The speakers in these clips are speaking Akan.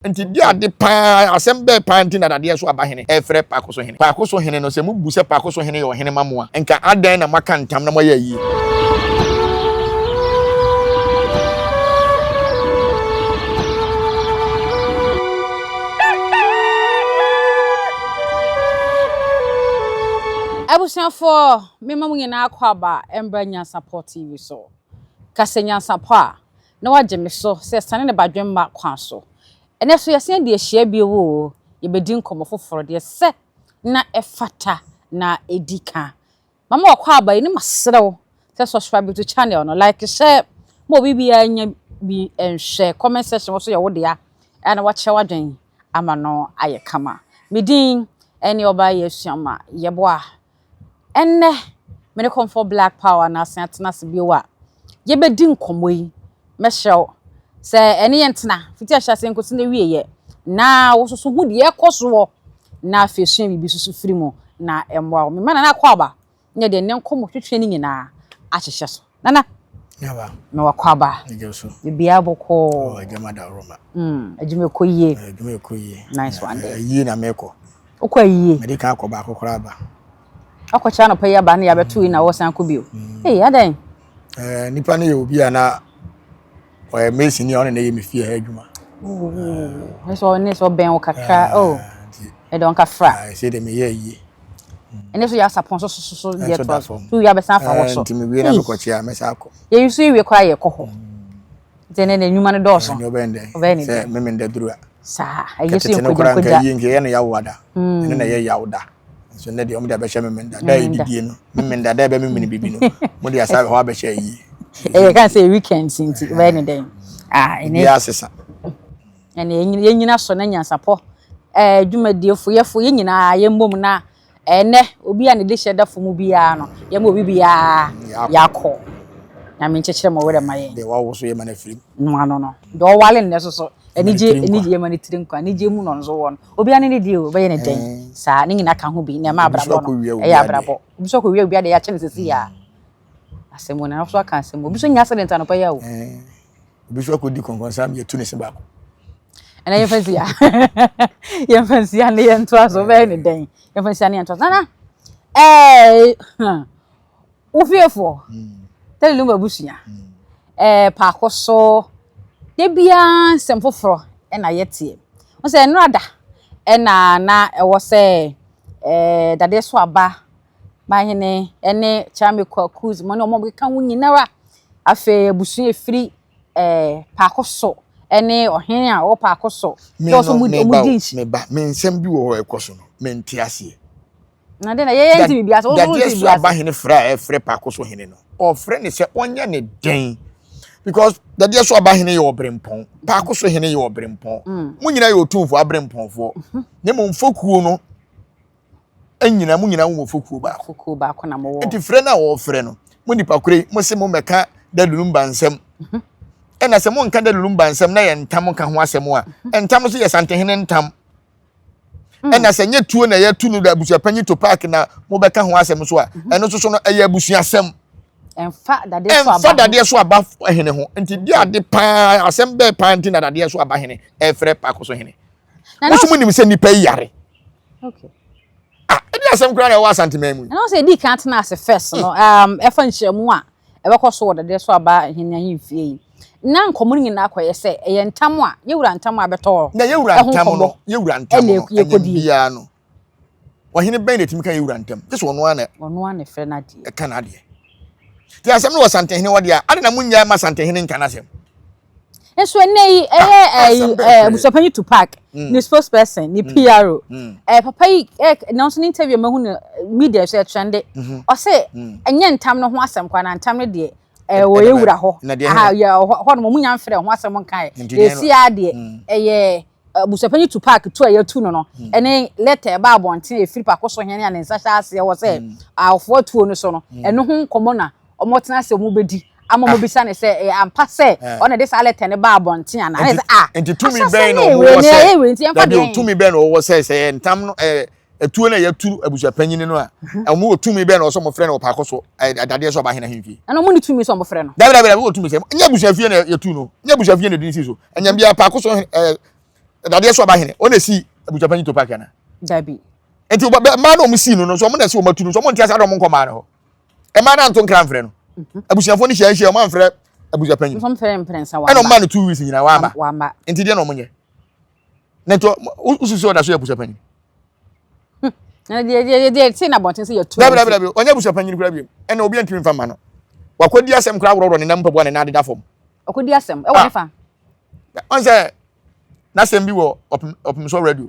Nti di ade paa, asɛm bɛɛ paa nti na dadeɛ so aba hene ɛrefrɛ Paako so hene? Paako so hene no, sɛ mobu sɛ Paako so hene yɛ ɔhene ma mo a, nka adɛn na moaka ntam na moayɛ ayie? Abusuafoɔ, mema mo nyinaa akwaaba mbra Nyansapɔ TV so. Ka sɛ nyansapɔ a, na wagye me so sɛ sane ne badwemma kwan so. Ɛnnɛ nso yɛasan adi ahyia bio oo, yɛbɛdi nkɔmmɔ foforɔ deɛ sɛ na ɛfata na ɛdi ka. Mama w'akwaaba yi na masrɛ wo sɛ subscribe to channel no, like hyɛ ma obi biara nya bi nhwɛ, comment section wɔ so yɛ wo dea na wakyerɛ w'adwen ama no ayɛ kama. Me din ɛne ɔbaa yi Asuama Yeboah. Ɛnnɛ, me ne Kɔmfoɔ Black Power na asan atena ase bio a yɛbɛdi nkɔmmɔ yi. Mɛhyɛ wo sɛ ɛne yɛn ntena fiti ahyɛaseɛ nkɔsi n'awieeɛ na wo nso so hu deɛ ɛrekɔ soɔ na afei sua biribi nso so firi mu na ɛmmoa wo. Mema Nana Akwaaba ne deɛ ne nkɔmmɔ twetwe no nyinaa ahyehyɛ so. Nana, Yaba. Na wakɔ Ɛgya so. Biribiara bɔkɔɔ. Oh, adwuma da Roma. Adwuma ɛkɔ yie. Adwuma ɛkɔ yie. Nice one there. Yie na mekɔ. Wokɔ ayie? Mede kan akɔ baako koraa aba. Akɔkyɛ anɔpa yi aba ne yɛabɛto yi na wɔsan kɔ bio. Ee, adɛn? Ɛɛ, nipa no yɛ obi a na ɔyɛ mason ni a ɔne na ɛyɛ me fie ha adwuma. Ɛsɛ ɔne sɛ ɔbɛn wo kakra. Oh, ɛdɛ ɔnka fra. Ɛsɛ deɛ meyɛ ayie. Ɛne so yɛ asapɔn so so so deɛ to so. Tu wia bɛsan afa hɔ so. Nti mewie na mekɔkye a mɛsan akɔ. Yɛyi so yɛwie koraa yɛkɔ hɔ. Nti ɛnɛ deɛ nnwuma no dɔɔso. Ɛnɛ ɔbɛn dɛ. Ɔbɛyɛ ne dɛ. Sɛ meme nda duru a. Saa ɛyɛ so yɛ nkogya nkogya. Tete no koraa nka yie nka yɛ no yawo ada. Ɛno na ɛyɛ yawo da. Nso nnɛ deɛ wɔn de abɛhyɛ meme nda. Da a yɛdidie no meme nda da a ɛbɛmemene bibi no mo de asa hɔ abɛhyɛ ayie. Ɛyɛ kan sɛ weekend nti ɔbɛyɛ ne dɛn. Ah ɛnɛ. Biara sesa. Ɛnɛ yɛnyina so na nyansapɔ ɛɛ dwumadiefo yɛfo yɛn nyinaa yɛmmom na Ɛnnɛ, obi a ne dehyɛ da fam biara no, yɛma obi biara yɛakɔ. Nyame nkyekyere mo werɛ ma yɛn. Deɛ wawo so yɛma no afiri mu. No ano no. Deɛ ɔwale nnɛ so so, anigye, anigye yɛma no tiri nkwa. Anigye mu na ɔno nso wɔ no. Obiara ne ne deɛ o, ɔbɛyɛ ne dɛn. Saa, ne nyinaa ka ho bi na ɛma abrabɔ no ɛyɛ abrabɔ. Obi nso akɔwia obi adeɛ, yɛakyɛ no sɛsi a. Asɛm o, nana nso aka asɛm o. Obi nso nya accident anɔpa yi a o. Obi nso akɔdi kɔnkɔnsa ama yɛatu ne se baako. Ɛnna yɛmfa nsi ha. Yɛmfa nsi ha ne yɛntoa so. Wobɛyɛ ne dɛn? Yɛmfa nsi ha ne yɛntoa so. Nana, ɛɛ, wo fiefoɔ, Tɛlɛ Lumba abusua, ɛɛ, paako so, da biara nsɛm foforɔ ɛna yɛteɛ. Wo sɛ nnora da ɛna na ɛwɔ sɛ ɛɛ dadeɛ so aba Mahene ne Kyame Kwaku, mo ne wɔn a wɔkeka ho nyinara. Afei abusua efiri ɛɛ Paako so ne ɔhene a ɔwɔ Paako so. Me no, me ba o, me ba, me nsɛm bi wɔ hɔ ɛkɔ so no, me nte aseɛ. Na de na yɛyɛ nti biribi ase, wɔn nso nti biribi ase. Dadeɛ so aba hene frɛ a ɛfrɛ Paako so hene no, ɔfrɛ ne sɛ ɔnyɛ ne dɛn because dadeɛ so aba hene yɛ ɔbrempɔn, Paako so hene yɛ ɔbrempɔn, mo nyinaa yɛ otumfoɔ abrempɔnfoɔ, ne mo mfokuo no nyina mo nyinaa wɔ fokuo baako. Fokuo baako na mowɔ. Nti frɛ no a wɔfrɛ no mo nipa koro yi mo se mo mmɛka Dadulumba nsɛm. Mhm. Ɛna sɛ monka Dadulumba nsɛm na yɛ ntam ka ho asɛm a mhm. ntam nso yɛ Santehene ntam. Mm. Ɛna sɛ nyɛ tuo na yɛtu no da abusuapanyin to park na mobɛka ho asɛm so a mhm. ɛno nso so no ɛyɛ abusuasɛm. Ɛmfa dadeɛ so aba. Ɛmfa dadeɛ so aba hene ho. Nti di ade paa asɛm bɛɛ paa nti na dadeɛ so aba hene ɛfrɛ paako so hene. Wosu mu nim sɛ nipa yi yare. Okay. Ah, ɛdi asɛm koraa na ɛwɔ Asanteman mu yi. Ɛna sɛ ɛdi kan tena ase first no, hmm. ɛfa nhyɛmu a ɛbɛkɔ so wɔ dadeɛ so aba ahene ahemfie yi. Na nkɔmmɔ no nyinaa kɔyɛ sɛ ɛyɛ ntam a yɛwura ntam a bɛtɔ Na yɛwura ntam no, yɛwura ntam no, ɛnyɛ biara no. Ɔhene bɛn na ɛtumi ka yɛwura ntam? Gye sɛ ɔno ara na ɔno ara na ɛfrɛ n'adeɛ. Ɛka n'adeɛ. Nti asɛm no wɔ Santehene hɔ deɛ a, ade na monnyae ma Santehene nka n'asɛm. Nso ɛnɛ yi ɛyɛ ɛyi ɛɛ abusuapanyin Tupac mm. ne spokesperson ne mm. PRO mm. ɛɛ papa yi ɛɛ nanso ne interview mahu no media so ɛtrɛnde mm-hmm. ɔsɛ ɛnyɛ ntam no ho asɛm kwa na ntam no deɛ ɛɛ wɔ ewura hɔ aha yɛ hɔ nom ɔmo nya nfrɛ ho asɛm nka yɛ esi adeɛ ɛyɛ abusuapanyin Tupac tu a yɛtu no no ɛne lɛtɛ ɛba abɔnten efiri pako so hɛn a ne nsa hyɛ aseɛ wɔ sɛ awofoɔ tuo no so no ɛno ho nkɔmɔ na wɔtena ase wɔn bɛdi ama wɔn bisa ne sɛ ɛyɛ ampa sɛ ɔna de saa lɛtɛ no ba abɔnten ana ɛna sɛ ah nti tumi bɛn na wɔn wɔ sɛ dabi tumi bɛn na wɔwɔ sɛ sɛ ntam no ɛɛ etuo na yɛtu abusuapanyin no a wɔn wɔ tumi bɛn na wɔsɛ wɔn frɛ no wɔ paako so adadeɛ so ɔba ahene ahemfie. Ɛna wɔn ni tumi sɛ wɔn frɛ no. Dabi dabi dabi wɔ tumi sɛ nyɛ abusuafie na yɛtu no nyɛ abusuafie na edin si so ɛnyɛ bia paako so ɛɛ. Dadeɛ so aba hene, ɔna esi abusuapanyin to paaki ana? Dabi. Nti mmaa na wɔn sii no no so wɔn na esi wɔn atu no so wɔn nti ase ada wɔn nkɔ mmaa no hɔ. Mmaa no anto nkra mfrɛ no. Mhm. Abusuafoɔ no hyia hyia wɔn amfrɛ abusuapanyin. Ɛna wɔn maa no 2 weeks nyinaa wama. Nti deɛ na wɔn nyɛ. Na nti wosusu ɔda so yɛ abusuapanyin. Deɛ te na abɔnten sɛ yɛtu. Dabi dabi dabi ɔnyɛ abusuapanyin koraa bio. Ɛna obi antumi nfa mma no. Wakɔdi asɛm koraa worɔworɔ ne nam mpaboa ne nan adeda fam. Ɔkɔdi asɛm ɛwɔ ne fa. Ɔn sɛ n'asɛm bi wɔ ɔpem ɔpemsɔ radio.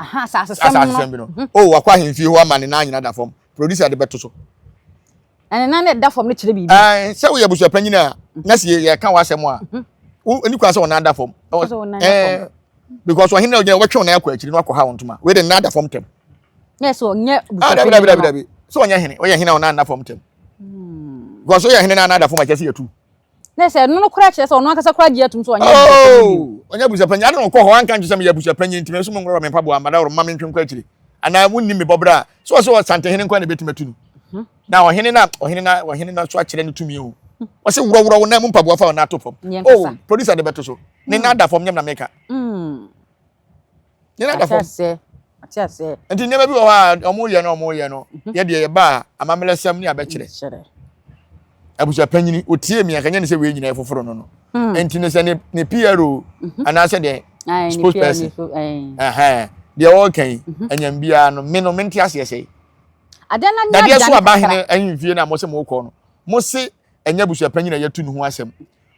Asasesɛm bi no. Mhm. O wakɔ ahemfie hɔ ama ne nan nyina da fam. Producer de bɛto so. Na ne nan na ɛda fam no kyerɛ biribi. Ɛɛ sɛ woyɛ abusuapanyin a na sɛ yɛka w'asɛm a mhm. wo ani kwan sɛ wɔn nan da fam. Ɛɛ because ɔhene na ɔgyina wɔbɛtwe wɔn nan akɔ akyiri na wakɔ ha wɔn ntoma. Wei de ne nan da fam tɛm. Na ɛsɛ ɔnyɛ ah, dabi dabi dabi dabi sɛ ɔnyɛ hene ɔyɛ hene a ɔnan da fam tɛm. Hmm. Because ɔyɛ hene na nan da fam a kyerɛ sɛ yɛtu. Na sɛ ɛno no koraa kyerɛ sɛ ɔno ankasa koraa gye atum sɛ ɔnyɛ abusuapanyin bio. Oh, ɔnyɛ abusuapanyin. Ade na ɔkɔ hɔ anka nkyerɛ sɛ meyɛ abusuapanyin nti me nso monworɔ me mpaboa mma daworo mma mentwe nkɔ akyiri. Anaa munnim me bɔbra a, sɛ ɔsɛ ɔsantehene nko na ebetumi atu no. Mhm. Na ɔhene na ɔhene na ɔhene na so akyerɛ ne tumi o. Mhm. Ɔsɛ worɔworɔ wo nan mu mpaboa fa wo nan ato fam. Oh, producer de bɛto so. Ne nan da fam nyɛ na meka. Mm. Ne nan da fam. Nti nneɛma bi wɔ hɔ a wɔn yɛ no wɔn yɛ no mhm. yɛ deɛ yɛba a amammerɛsɛm ne abɛkyerɛ. Abusuapanyini otie mi akanyɛ ne sɛ wei nyinaa foforo no no. Hmm. Nti ne sɛ ne ne PRO mhm. anaasɛ deɛ spokesperson deɛ ɔreka yi mhm. anyam biara no me no mente aseɛ sɛ. Dadeɛ so abahene ahemfie no a mo se mo kɔ no mo se ɛnyɛ abusuapanyin na yɛtu ne ho asɛm.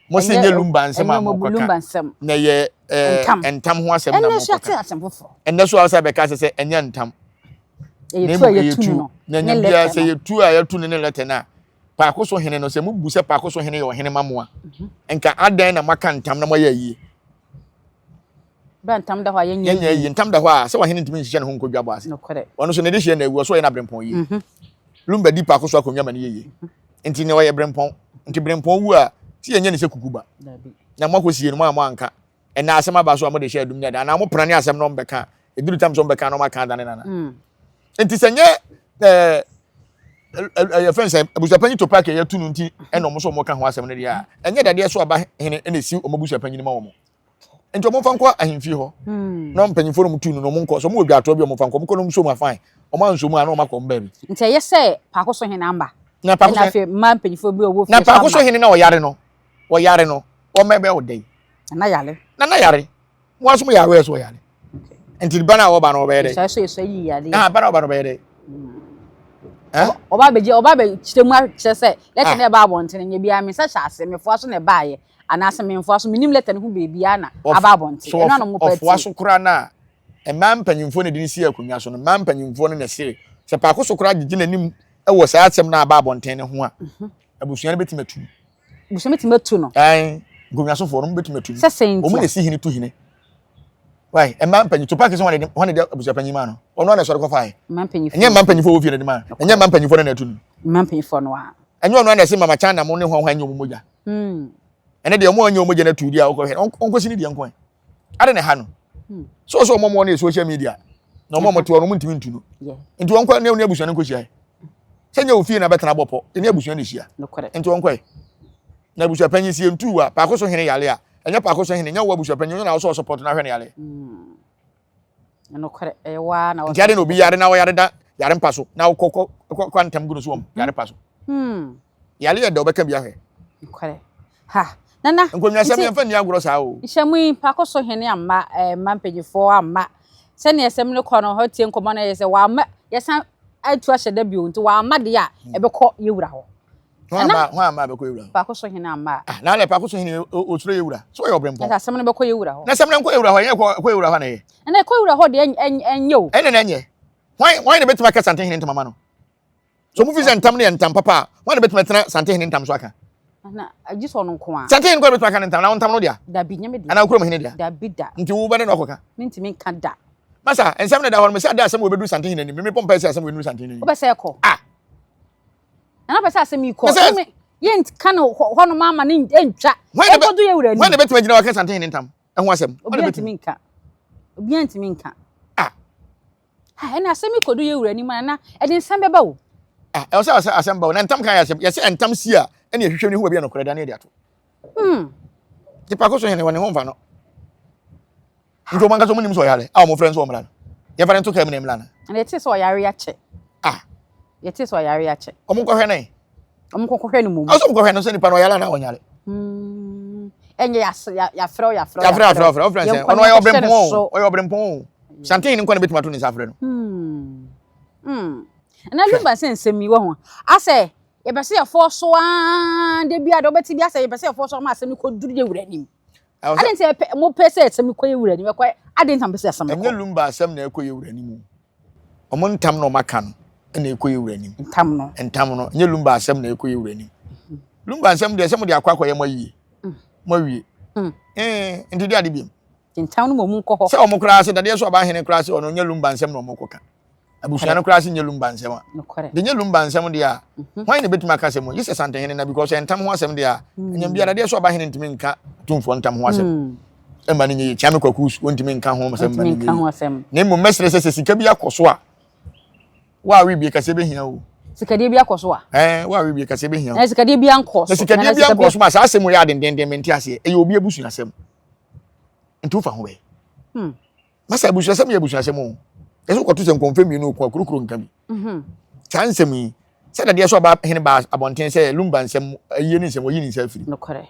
Mo se nyɛ lumba nsɛm a mokɔka na ɛyɛ eh, ntam ho asɛm na mokɔka. Ɛnɛ so a sɛ bɛka sɛ sɛ ɛnyɛ ntam. Na mmom ɛyɛ tu. Na ɛnyɛ biara sɛ yɛ tu a yɛtu no ne lɛtɛ no a paako so hene no sɛ mubu sɛ paako so hene yɛ ɔhene ma mo a mhm. nka adɛn na moaka ntam na moayɛ ayie. Bɛ ntam da hɔ a yɛnyɛ yɛnyɛ ayie ntam da hɔ a sɛ ɔhene ntumi nhyehyɛ ne ho nkɔ dwabɔ ase. Ɔno nso ne de hyɛ na awu ɔso ɔyɛ n'abrempɔn yie. Mhm. Lumba di paako so akonnwa ma no yɛ yie. Mhm. Nti ne ɔyɛ brempɔn. Nti brempɔn wu a ti yɛnyɛ ne sɛ kukuba. Na mo akɔsie no mo a mo anka. Ɛna asɛm aba so a mode hyɛ adum ne ada anaa mo prane asɛm na ɔmbɛka. Ɛduru tam sɛ ɔmbɛka na ɔmaka adane nana. Mm. Nti sɛ nyɛ ɛɛ ɛyɛ fɛn sɛ abusuapanyin to paaki ɛyɛ tu no nti ɛna ɔmo nso ɔmo ka ho asɛm no deɛ a ɛnyɛ dadeɛ so aba hene ɛna esi ɔmo abusuapanyin ma wɔn. Nti ɔmo nfa nkɔ ahemfie hɔ hmm. na mpanyinfoɔ no mo tu no na ɔmo nkɔ so ɔmo wɔ dwatoɔ bi ɔmo nfa nkɔ ɔmo kɔ na ɔmo so mu afan ɔmo anso mu a na ɔmo akɔ ɔmo baabi. Nti ɛyɛ sɛ paako so hene amba. Na paako so afei mmaa mpanyinfoɔ bi ɔwɔ fie so ama. Na paako so hene na ɔyare no ɔyare no ɔmo ɛbɛ ɔdɛ yi. Nana yare. Nana yare mo aso mo yɛ awɛ so ɔyare nti ba na ɔba no ɔbɛyɛ dɛ. Esua so esua yi yare. Ah ba na ɔba no ɔbɛyɛ dɛ. Ɔba abɛgye ɔba abɛkyerɛ mu akyerɛ sɛ lɛtɛ na ɛba abɔnten nyɛ biara me nsa hyɛ ase mefoa so na ɛbaayɛ. Anaasɛ memfoa so, mennim lɛtɛ no ho baabiara na aba abɔnten. Ɛno na wɔpɛ atie. Ɔfoa so koraa no a, mmaa mpanyimfoɔ na ɛde no sii akonnwa so no, mmaa mpanyimfoɔ no na ɛsere. Sɛ paako so koraa gyegye n'anim wɔ saa asɛm no a aba abɔnten no ho a, mhm. abusua no bɛtumi atu no. Abusua bɛtumi atu no. Ɛn, nkonnwasofoɔ no bɛtumi atu no. Sɛ sɛ ntia. Wɔn na ɛsi hene tu hene. Wai, mmaa mpanyin, to paaki sɛ wɔn na de abusua panyin maa no. Ɔno na ɛsɔre kɔfaeɛ. Mmaa mpanyinfoɔ. Ɛnyɛ mmaa mpanyinfoɔ wɔ fie na ɛde maa no. Ɛnyɛ mmaa mpanyinfoɔ no na ɛtu no. Mmaa mpanyinfoɔ no a. Ɛnyɛ ɔno na ɛsɛ mama kyan na mo ne hwan hwan nyɛ wɔn mogya. Hmm. Ɛnɛ deɛ wɔn a nyɛ wɔn mogya no atu deɛ a ɔkɔhwɛ ɔnkɔsi ne deɛ nko ɛ. Ade na ɛha no. Hmm. So ɔsɛ wɔn wɔn yɛ social media na wɔn a wɔte hɔ no wɔn ntumi ntu no. Nti wɔn kɔ ne ne abusua no nkɔhyia. Sɛ nyɛ ofie na bɛtena bɔ pɔ ne abusua no hyia. Nti wɔn kɔɛ. Na abusua panyin sie ntu wa paako so hene yale a ɛnyɛ paako so hene nyɛ wɔ abusua panyin na ɔsɔ ɔsɔpɔt na ahwɛ ne yale. Hmm. Nokorɛ, ɛyɛ wo ara na Nti ade na obi yare na ɔyare da yare mpa so na wokɔ kɔ kɔ kɔ ntam gu no so wɔm yare pa so. Hmm. Yare yɛ dɛ ɔbɛka bi ahwɛ. Nokorɛ. Ha. Nana. Nkonnwasɛm yɛmfa nni agorɔ saa o. Nhyɛmu yi pako so hene amma eh, mma mpanyinfoɔ amma. Sɛnea ɛsɛm no kɔ no hɔ tie nkɔmmɔ no yɛ sɛ wamma yɛsan atu ahyɛ da bio nti wamma deɛ a ɛbɛkɔ yɛwura hɔ. Hwan ama hwan ama bɛkɔ yɛwura hɔ? Paako so hene amma a. Ah, na alɛ paako so hene osuro yɛwura. So ɔyɛ ɔbrɛmpɔn. Ɛsɛ asɛm no bɛkɔ yɛwura hɔ. Na asɛm no nkɔ yɛwura hɔ, ɛnyɛ kɔ yɛwura hɔ na ɛyɛ. Ɛna ɛkɔ yɛwura hɔ deɛ ɛnyɛ o. Ɛna na ɛnyɛ. Hwan hwan na bɛtumi aka Sante hene ntoma ma no? So mo fi sɛ ntam no yɛ ntam papa a, hwan na bɛtumi atena Sante hene ntam so aka? Na agye sɛ ɔno nko a. Sante hene kɔ na bɛtumi aka ne ntam na wo ntam no dea? Dabi, nyɛ me dea. Anaa wo kurom hene dea? Dabi da. Nti wo bɛne no akɔka? Mentumi nka da. Masa, nsɛm no da hɔ no, mesɛ ada asɛm wɔ bɛduru Sante hene anim. Mepɔ mpae sɛ asɛm wɔ ɛnuru Sante hene anim. Wobɛ sɛ ɛkɔ? Ah! Na pɛ sɛ asɛm yi kɔ. Yɛnka no hɔnom ama no ntwa. Ɛnkɔdu yɛ wura anim. Hwan na bɛtumi agyina waka Santehene ntam ɛho asɛm? Obiara ntumi nka. Obiara ntumi nka. Ah. Ah, ɛna asɛm yi kɔdu yɛ wura anim na ɛde nsɛm bɛba o. Ah, ɛwɔ sɛ asɛm ba o. Na ntam kan yɛ asɛm. Yɛsɛ ntam si a ɛna yɛhwehwɛ ne ho baabi a nokorɛ da ne yɛde ato. Hmm. Nipa ko so hene wɔ ne ho mfa no. Nti wɔn ankasa wɔn nim sɛ ɔyare a wɔn frɛ nso wɔn mmra no. Yɛmfa no nto kaa mu na ɛmmra no. Ɛna yɛte sɛ ɔyare akyɛ. Ah. Yɛte sɛ ɔyare akyɛ. Wɔn nkɔhwɛ no. Wɔn nkɔhwɛ no mmom. Ɔsɛ wɔn nkɔhwɛ no sɛ nipa no ɔyare anaa ɔnyare. Hmm. Ɛnyɛ yɛafrɛ yɛafrɛ. Yɛafrɛ yɛafrɛ yɛafrɛ ɔfrɛ sɛ ɔno ɔyɛ ɔbrempɔn o ɔyɛ ɔbrempɔn o. Santen ne nkwa na betumi ato ne nsa afrɛ no. Hmm. Hmm. Ɛna Lumba sɛ nsɛm yi wɔ ho asɛ yɛpɛ sɛ yɛfɔ so aa de bi a de wobɛte bi asɛ yɛpɛ sɛ yɛfɔ so ama asɛm no kɔduru yɛ wura anim. Ade nti yɛpɛ mopɛ sɛ asɛm kɔ yɛ wura anim ɛkɔ ade nti mopɛ sɛ asɛm kɔ. Ɛnyɛ Lumba asɛm na ɛkɔ yɛ wura anim o. Ɔmo ntam na ɔmo aka no ɛna ɛkɔ yɛ wura anim. Ntam no. Ntam no ɛnyɛ Lumba asɛm na ɛkɔ yɛ wura anim. Lumba nsɛm deɛ sɛ mo de akɔ akɔyɛ mo ayie. Mo awie. Ɛɛ nti de ade biem. Ntam no mo mu nkɔ hɔ. Sɛ ɔmo koraa sɛ dadeɛ so ɔba hene koraa sɛ ɔno nyɛ Lumba nsɛm na ɔmo kɔ ka. Abusua no koraa sɛ nyɛ Lumba nsɛm a. De nyɛ Lumba nsɛm deɛ a, mhm. hwan na ebetumi aka asɛm yi sɛ Santehene na because ntam ho asɛm deɛ a, mm. ɛnyɛ biara deɛ so ɔba hene ntumi nka tumfoɔ ntam ho asɛm. Mm. Ɛma no nyɛ yie. Kyame Kwaku wɔntumi nka ho asɛm ma no nyɛ yie. Na mmom mɛsrɛ sɛ sɛ sika bi akɔ so a, wo a webie kɛseɛ bɛhia o. Sikadeɛ bi akɔ so a. Ɛɛ wo a webie kɛseɛ bɛhia o. Ɛɛ sikadeɛ bi ankɔ so. Na sikadeɛ bi ankɔ so ma saa asɛm yɛ adendenden mente aseɛ. Ɛyɛ obi abusuasɛm. Nti wofa ho bɛyɛ. Hmm. Masa abusuasɛm yɛ abusuasɛm o. Yɛsɛ wokɔto sɛ nkɔmfɛ mmienu ko a kurokuro nka bi. Mhm. Saa nsɛm yi, sɛ dadeɛ sɛ ɔba hene ba abɔnten sɛ lumba nsɛm ayie ne nsɛm wɔyi ne nsa afiri. Nokorɛ.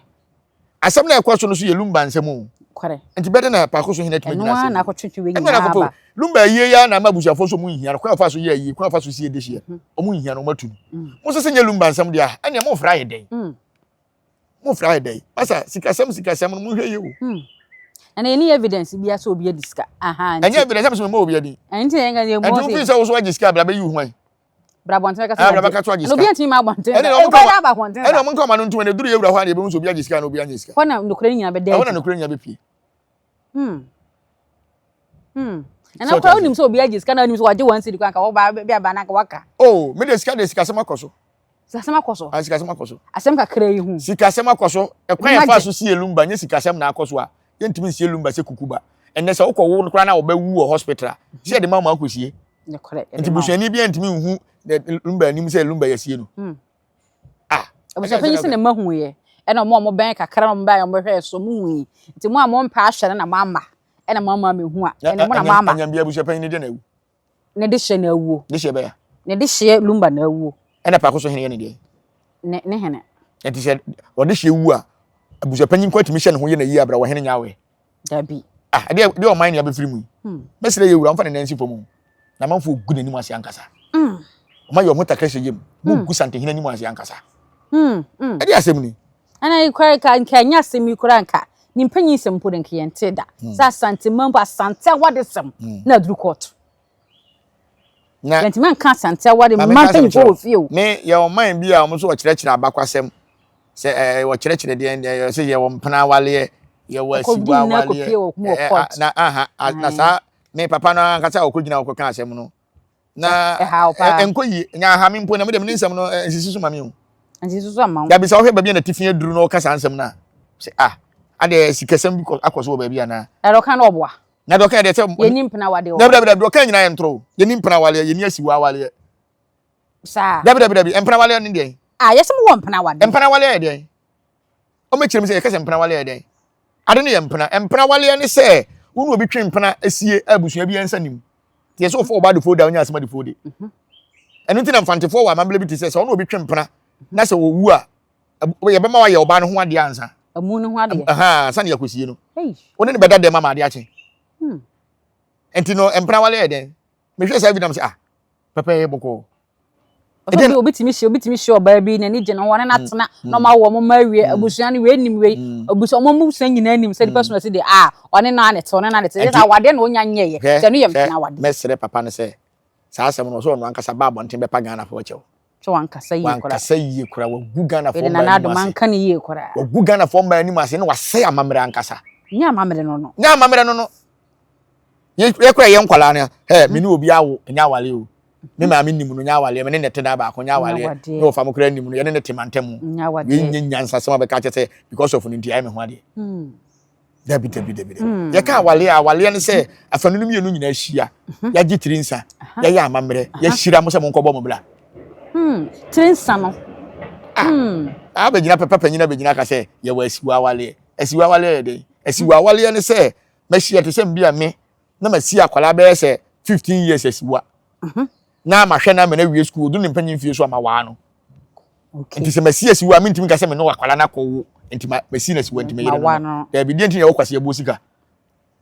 Asɛm na ɛkɔ so no so yɛ lumba nsɛm o. Nokorɛ. Nti bɛde na paako so hene atumi gyina asɛm. Ɛno na akɔtwetwe wei nyinaa aba. Lumba ayie ya na ama abusuafoɔ so ɔmo nhia no kwan afa so yɛ ayie kwan afa so sie dehyeɛ mhm. ɔmo nhia no ɔmo atu no. Mm. Mo sɛ sɛ nyɛ lumba nsɛm deɛ a ɛnea mo mfra ayɛ dɛn. Mm. Mo fira ayɛ dɛn? Masa sikasɛm sikasɛm no mo hwɛ yie o. Hmm. Ɛna yɛni evidence bi asɛ obi adi sika. Aha nti. Ɛnyɛ evidence ɛmɛ sɛ mo obi adi. Ɛnti na yɛn ka yɛ mo se. Ɛnti wofin sɛ woso agye sika abira bɛyi wo ho ayi. Bra abɔnten bɛka sɛ bra bɛka so agye sika. Obi antumi ma abɔnten. Ɛna ɔmo nka aba abɔnten. Ɛna ɔmo nka ɔmo ano ntum ɛna eduru yɛ wura hɔ a na yɛbɛhu sɛ obi agye sika na obi anyɛ sika. Hɔ na nokorɛ nyinaa bɛda adi. Ɛhɔ na nokorɛ nyinaa bɛpie. Hmm. Hmm. Ɛna koraa wonim sɛ obi agye sika na wonim sɛ wagye one cedi koraa nka wɔba bi aba na nka waka. Oh, me de sika de sikasɛm akɔ so. Sikasɛm akɔ so. Ah, sikasɛm akɔ so. Asɛm kakra yi ho. Sikasɛm akɔ so. Ɛkwan yɛfa so sie lumba nyɛ sikasɛm na akɔ so a yɛntumi nsie lumba sɛ kukuba. Ɛnɛ sɛ wokɔ wo koraa na wɔbɛwu wɔ hospital a sɛ yɛde ma wo ma akɔsie. Nti busuani bi antumi nhu lumba anim sɛ lumba yɛsie no. Hmm. Ah. Abusuapanyin sɛ na mahu yɛ. Ɛna ɔmo a ɔmo bɛn kakra na ɔmo bɛn a ɔmo hwɛ so ɔmo hu yi. Nti mo a mo mpɛ ahwɛ no na mo ama. Ɛna mo ama mehu a. Ɛna mo na mo ama. Anyam bi abusuapanyin ne deɛ na awu. Ne de hyɛ na awuo. De hyɛ bɛya. Ne de hyɛ lumba na awuo. Ɛna paako so hene yɛ ne deɛ. Ne ne hene. Ɛnti sɛ ɔde hyɛ wu a abusuapanyin kɔ atumi hyɛ ne ho yɛ na yie abira wɔ hene nya awɛ. Dabi. Ah, ɛdeɛ deɛ ɔman ne abɛfiri mu yi. Hmm. Mɛsrɛ yɛ wura ɔmfa ne nan nsi fam o. Na amanfoɔ gu n'anim ase ankasa. Hmm. Ɔma yɛ ɔmo takra hyɛ yam. Mo hmm. gu santehene anim ase ankasa. Hmm. Hmm. Ɛdeɛ asɛm ni. Ɛna yi koraa nka nka ɛnyɛ asɛm yi koraa nka ne mpanyin sɛm mpo de nka yɛn te da. Hmm. Sɛ asante mma mpo asante awade sɛm hmm. na aduru kɔɔto. Na yɛntumi anka asante awade mma mpanyinfoɔ wɔ fie o. Me yɛ ɔman bi a wɔn nso wɔkyerɛkyerɛ abakwasɛm sɛ ɛɛ wɔkyerɛkyerɛ deɛ deɛ sɛ yɛwɔ mpena awaleɛ yɛwɔ asiwa awaleɛ ɛɛ na aha na saa me papa no ankasa a ɔkɔgyina ɔkɔka asɛm no na ɛnkɔ yie nya aha me mpo na me deɛ me ne nsɛm no nsisi so ma me o. Nsisi so ama wo. Dabi sɛ wohwɛ baabi a n'atifi aduru na ɔka saa nsɛm no a sɛ ah adeɛ sikasɛm bi akɔ so wɔ baabi anaa. Ɛdɔ kan na ɔboa. Na deɛ ɔka deɛ sɛ. Yɛni mpena awadeɛ wɔ. Dabi dabi dabi deɛ ɔka nyinaa yɛ ntorɔ o. Yɛni mpena awadeɛ yɛni asiwa awadeɛ. Saa. Dabi dabi dabi mpena awadeɛ ne deɛn. Ah yɛsɛ mo wɔ mpena awadeɛ. Mpena awadeɛ yɛ deɛn. Ɔmɛ kyerɛ mi sɛ yɛka sɛ mpena awadeɛ yɛ deɛn. Ade no yɛ mpena mpena awadeɛ ne sɛ wo ne obi twe mpena esie abusua bi nsa nim. Yɛ sɛ ɔfɔ ɔba adefoɔ da ɔnyɛ asɛm adefoɔ de. Mhm. Ɛno nti na mfantefoɔ wɔ amammerɛ bi te sɛ sɛ ɔne obi twe mpena na sɛ ɔwu a yɛbɛma wayɛ ɔbaa no ho adeɛ ansa. Amu no ho adeɛ. Ahaa sani yɛkɔsie no. Wo ne no bɛda dɛm ama adeɛ akye. Hmm. Nti no mpena wale yɛ dɛn? Mehwɛ saa bi nam sɛ ah pɛpɛyɛ bɔkɔɔ. Ɔsɛ obi tumi hyɛ obi tumi hyɛ ɔbaa bi n'ani gye ne ho ɔne n'atena hmm. na ɔmo awo ɔmo mma awie hmm. abusua no wei nim wei hmm. abusua ɔmo abusua nyinaa nim sɛ nipa so na ɛsi de ah ɔne naa ne te ɔne naa ne te yɛ sɛ awadeɛ na onya nyɛ yɛ sɛ ɛno yɛ mpena awadeɛ. Mɛsrɛ papa no sɛ saa asɛm no ɔsɛ ɔno ankasa ba abɔnten bɛpa Ghana fo kyɛw. Sɛ wankasa yie koraa. Wankasa yie koraa wagu Ghana fo mmaa anim ase. Manka ne yie koraa. Wagu Ghana fo mmaa anim ase na wasɛe amammerɛ ankasa. Nyɛ amammerɛ no no. Nyɛ amammerɛ no no. Yɛ yɛ kora yɛ nkwadaa no ɛ me ne obi awo nyɛ awale o. Me maame nim no nyɛ awale me ne ne te dan baako nyɛ awale ne wɔfa mo koraa nim no yɛne ne te mantam. Nyɛ awale. Yɛ nyɛ nyansasɛm abɛka kyɛ sɛ because of no nti ayɛ me ho adeɛ. Hmm. Dabi dabi dabi dabi. Mm. Yɛka awaleɛ a awaleɛ ne sɛ afanu no mmienu nyinaa hyia. Mhm. Yɛagye tiri nsa. Yɛyɛ amammerɛ. Yɛahyira mo sɛ monkɔbɔ mo bra. Hmm. Tiri nsa no. Ah. Hmm. Abɛgyina pɛpɛ panyin abɛgyina ka sɛ yɛwɔ asiwa awaleɛ. Asiwa awaleɛ yɛ dɛn? Asiwa awaleɛ ne sɛ Mahyia te sɛ bi a me na masi akwadaa bɛyɛ sɛ 15 years asiwa. Na mahwɛ no ama no awie sukuu, ɔduru ne mpanyin fie so a mawaa no. Nti sɛ masi asiwa a mentumi nka sɛ me ne akwadaa no akɔwo nti masi no asiwa nti meyere no no. Daabi, deɛ nti na yɛwɔ kwasi abuo sika.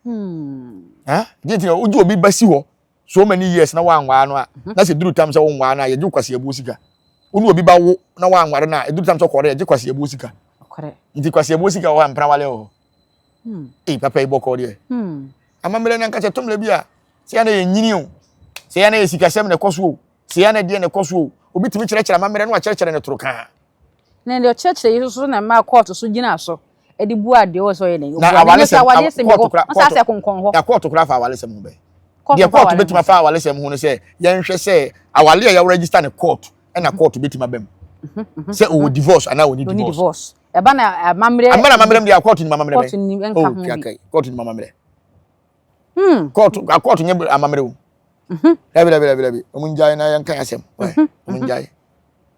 Hmm. Deɛ nti na wogye obi ba si hɔ so many years na woanwaa no a mhm. na sɛ duru tam sɛ wonwaa no a yɛgye wo kwasi abuo sika. Wo ne obi ba wo na woanware no a ɛduru tam sɛ ɔkɔre yɛgye kwasi abuo sika. Nti kwasi abuo sika wɔ hɔ a mpena wale wɔ hɔ. Hmm. Ei papa yi bɔkɔɔ deɛ. Hmm. Amammerɛ no ankasa tɔmmerɛ bi a sɛ yɛ na yɛ nyini o sɛ yɛ na yɛ sikasɛm na ɛkɔ so o sɛ yɛ na deɛ na ɛkɔ so o obi tumi kyerɛkyerɛ amammerɛ no wakyerɛkyerɛ no toro kaa. Na deɛ ɔkyerɛkyerɛ yi soso na mmaa kɔɔto so gyina so de bu adeɛ wɔ sɛ ɔyɛ dɛn. Na awaresɛm kɔɔto kora kɔɔto na kɔɔto kora fa awaresɛm ho bɛn. Deɛ kɔɔto bɛtumi afa awaresɛm ho no sɛ yɛnhwɛ sɛ awale a yɛregister ne kɔɔto ɛna kɔɔto bɛtumi aba mu sɛ ɔwɔ divorce anaa ɔni divorce. Ɛba na amammerɛ. Amammerɛ amammerɛ mu deɛ kɔɔto nim amammerɛ bɛn. Kɔɔto nim nka ho bi. Kɔɔto nim amammerɛ. Hmm. Kɔɔto akɔɔto nyɛ amammerɛ o. Mhm. Dabi dabi dabi dabi. Ɔmo ngyae na yɛnka asɛm. Mhm. Ɔmo ngyae.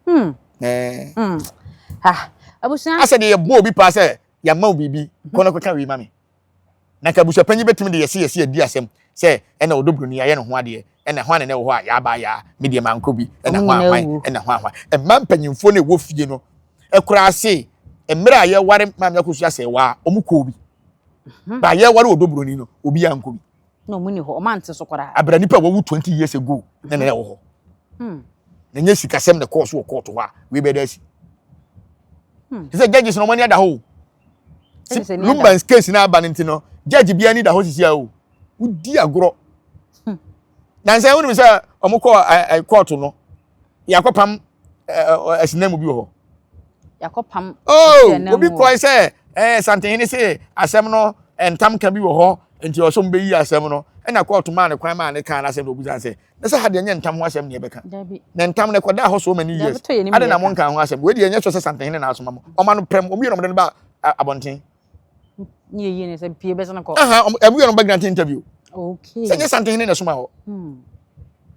Hmm. Ɛɛ. Hmm. Ha. Abusua. Asɛ deɛ yɛbɔ obi paa sɛ yɛama wo biribi kɔ na kɔka wei ma me. Na nka abusuapanyin bɛtumi de yɛse yɛse adi asɛm sɛ ɛna ɔdɔ buroni ayɛ ne ho adeɛ ɛna hwan na ɛwɔ hɔ a yɛaba yaa me deɛ mankɔ bi ɛna hwan hwan ɛna hwan hwan ɛma mpanyinfoɔ no ɛwɔ fie no ɛkora ase mmerɛ a yɛware maame akosua sɛ waa ɔmo kɔɔ bi mhm. ba yɛware ɔdɔ buroni no obi ankɔ bi na ɔmo ni hɔ ɔmo ante so koraa abira nipa a wɔwu 20 years ago na na ɛwɔ hɔ hmm. Na nyɛ sikasɛm na ɛkɔɔ so wɔ kɔɔto hɔ a wei bɛda asi hmm. Te sɛ judges na ɔmo ani ada hɔ o. Lumban's case na aba no nti no judge bi ani da hɔ sisi a o wodi agorɔ hmm. Na nsɛn wonim sɛ ɔmo kɔ ɛ kɔɔto no yɛakɔpam ɛsinam mu bi wɔ hɔ. Yɛakɔpam. Oh, obi kɔɛ sɛ ɛɛ santehene se asɛm no ntam ka bi wɔ hɔ nti ɔsɔ mo bɛyi asɛm no ɛna kɔɔto maa ne kwan maa ne kaa n'asɛm na obusa sɛ na sɛ ha deɛ nyɛ ntam ho asɛm ne yɛbɛka na ntam no ɛkɔdaa hɔ so many years ade na monka ho asɛm wei deɛ ɛnyɛ sɔ sɛ santehene na asoma mo ɔma no prɛm ɔmu yɛ no ɔmde no ba abɔnten ɛmu yɛ no ɔbɛ grant interview sɛ nyɛ santehene na ɛsoma hɔ hmm.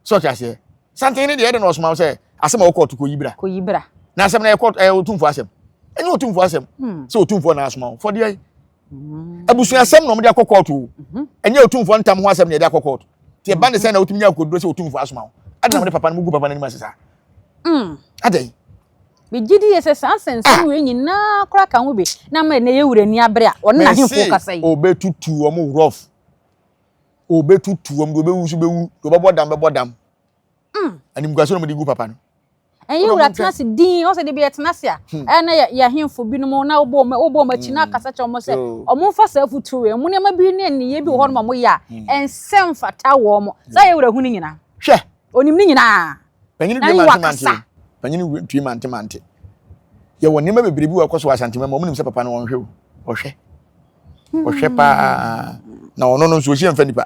Sɛ ɔte aseɛ santehene deɛ ɛde na ɔsoma sɛ asɛm a wɔkɔɔto kɔyi bra na asɛm no ɛyɛ ɛyɛ otumfoɔ asɛm ɛnyɛ otumfoɔ asɛm hmm. Sɛ otumfoɔ na asoma wo fɔdeɛ hmm. Abusuasɛm na wɔde akɔ kɔɔto o mhm. Ɛnyɛ otumfoɔ ntam ho asɛm na yɛde akɔ kɔɔto nti ɛba ne sɛ na wotumi nya akokoduro sɛ otumfoɔ asoma wo adi na wɔde papa no mu gu papa no anim ase saa mm. Adɛn megye di yɛ sɛ saa nsɛnsɛm ah. wei nyinaa koraa ka ho bi na ama ɛnɛ yɛ wura ni abere a ɔne n'ahemfo kasa yi. Obetutu wɔn rough obetutu wɔn de obewu so bewu de ɔbɛbɔ dam bɛbɔ dam mm. Animguase na wɔde gu papa no. Ɛnyɛ wura tena ase din ɔsɛ de bi yɛtena ase a hmm. ɛyɛ na yɛ ahemfo binom na wobɔ wɔn wobɔ wɔn akyi na hmm. akasa kyerɛ wɔn sɛ oh. wɔn mfa saa afutuo wei wɔn nneɛma bi ne nneyɛɛ bi wɔ hɔ nom a wɔyɛ a hmm. ɛnsɛ mfata wɔn saa yɛ wura hu ne nyinaa. Hwɛ. Onim ne nyinaa. Panyin due mante mante panyin due mante mante yɛwɔ nneɛma bebree bi wɔ ɛkɔ so wɔ Asante mɛma wɔn nim sɛ papa no wɔn hwɛ o ɔhwɛ ɔhwɛ paa na ɔno no nso ohyia nfa nipa.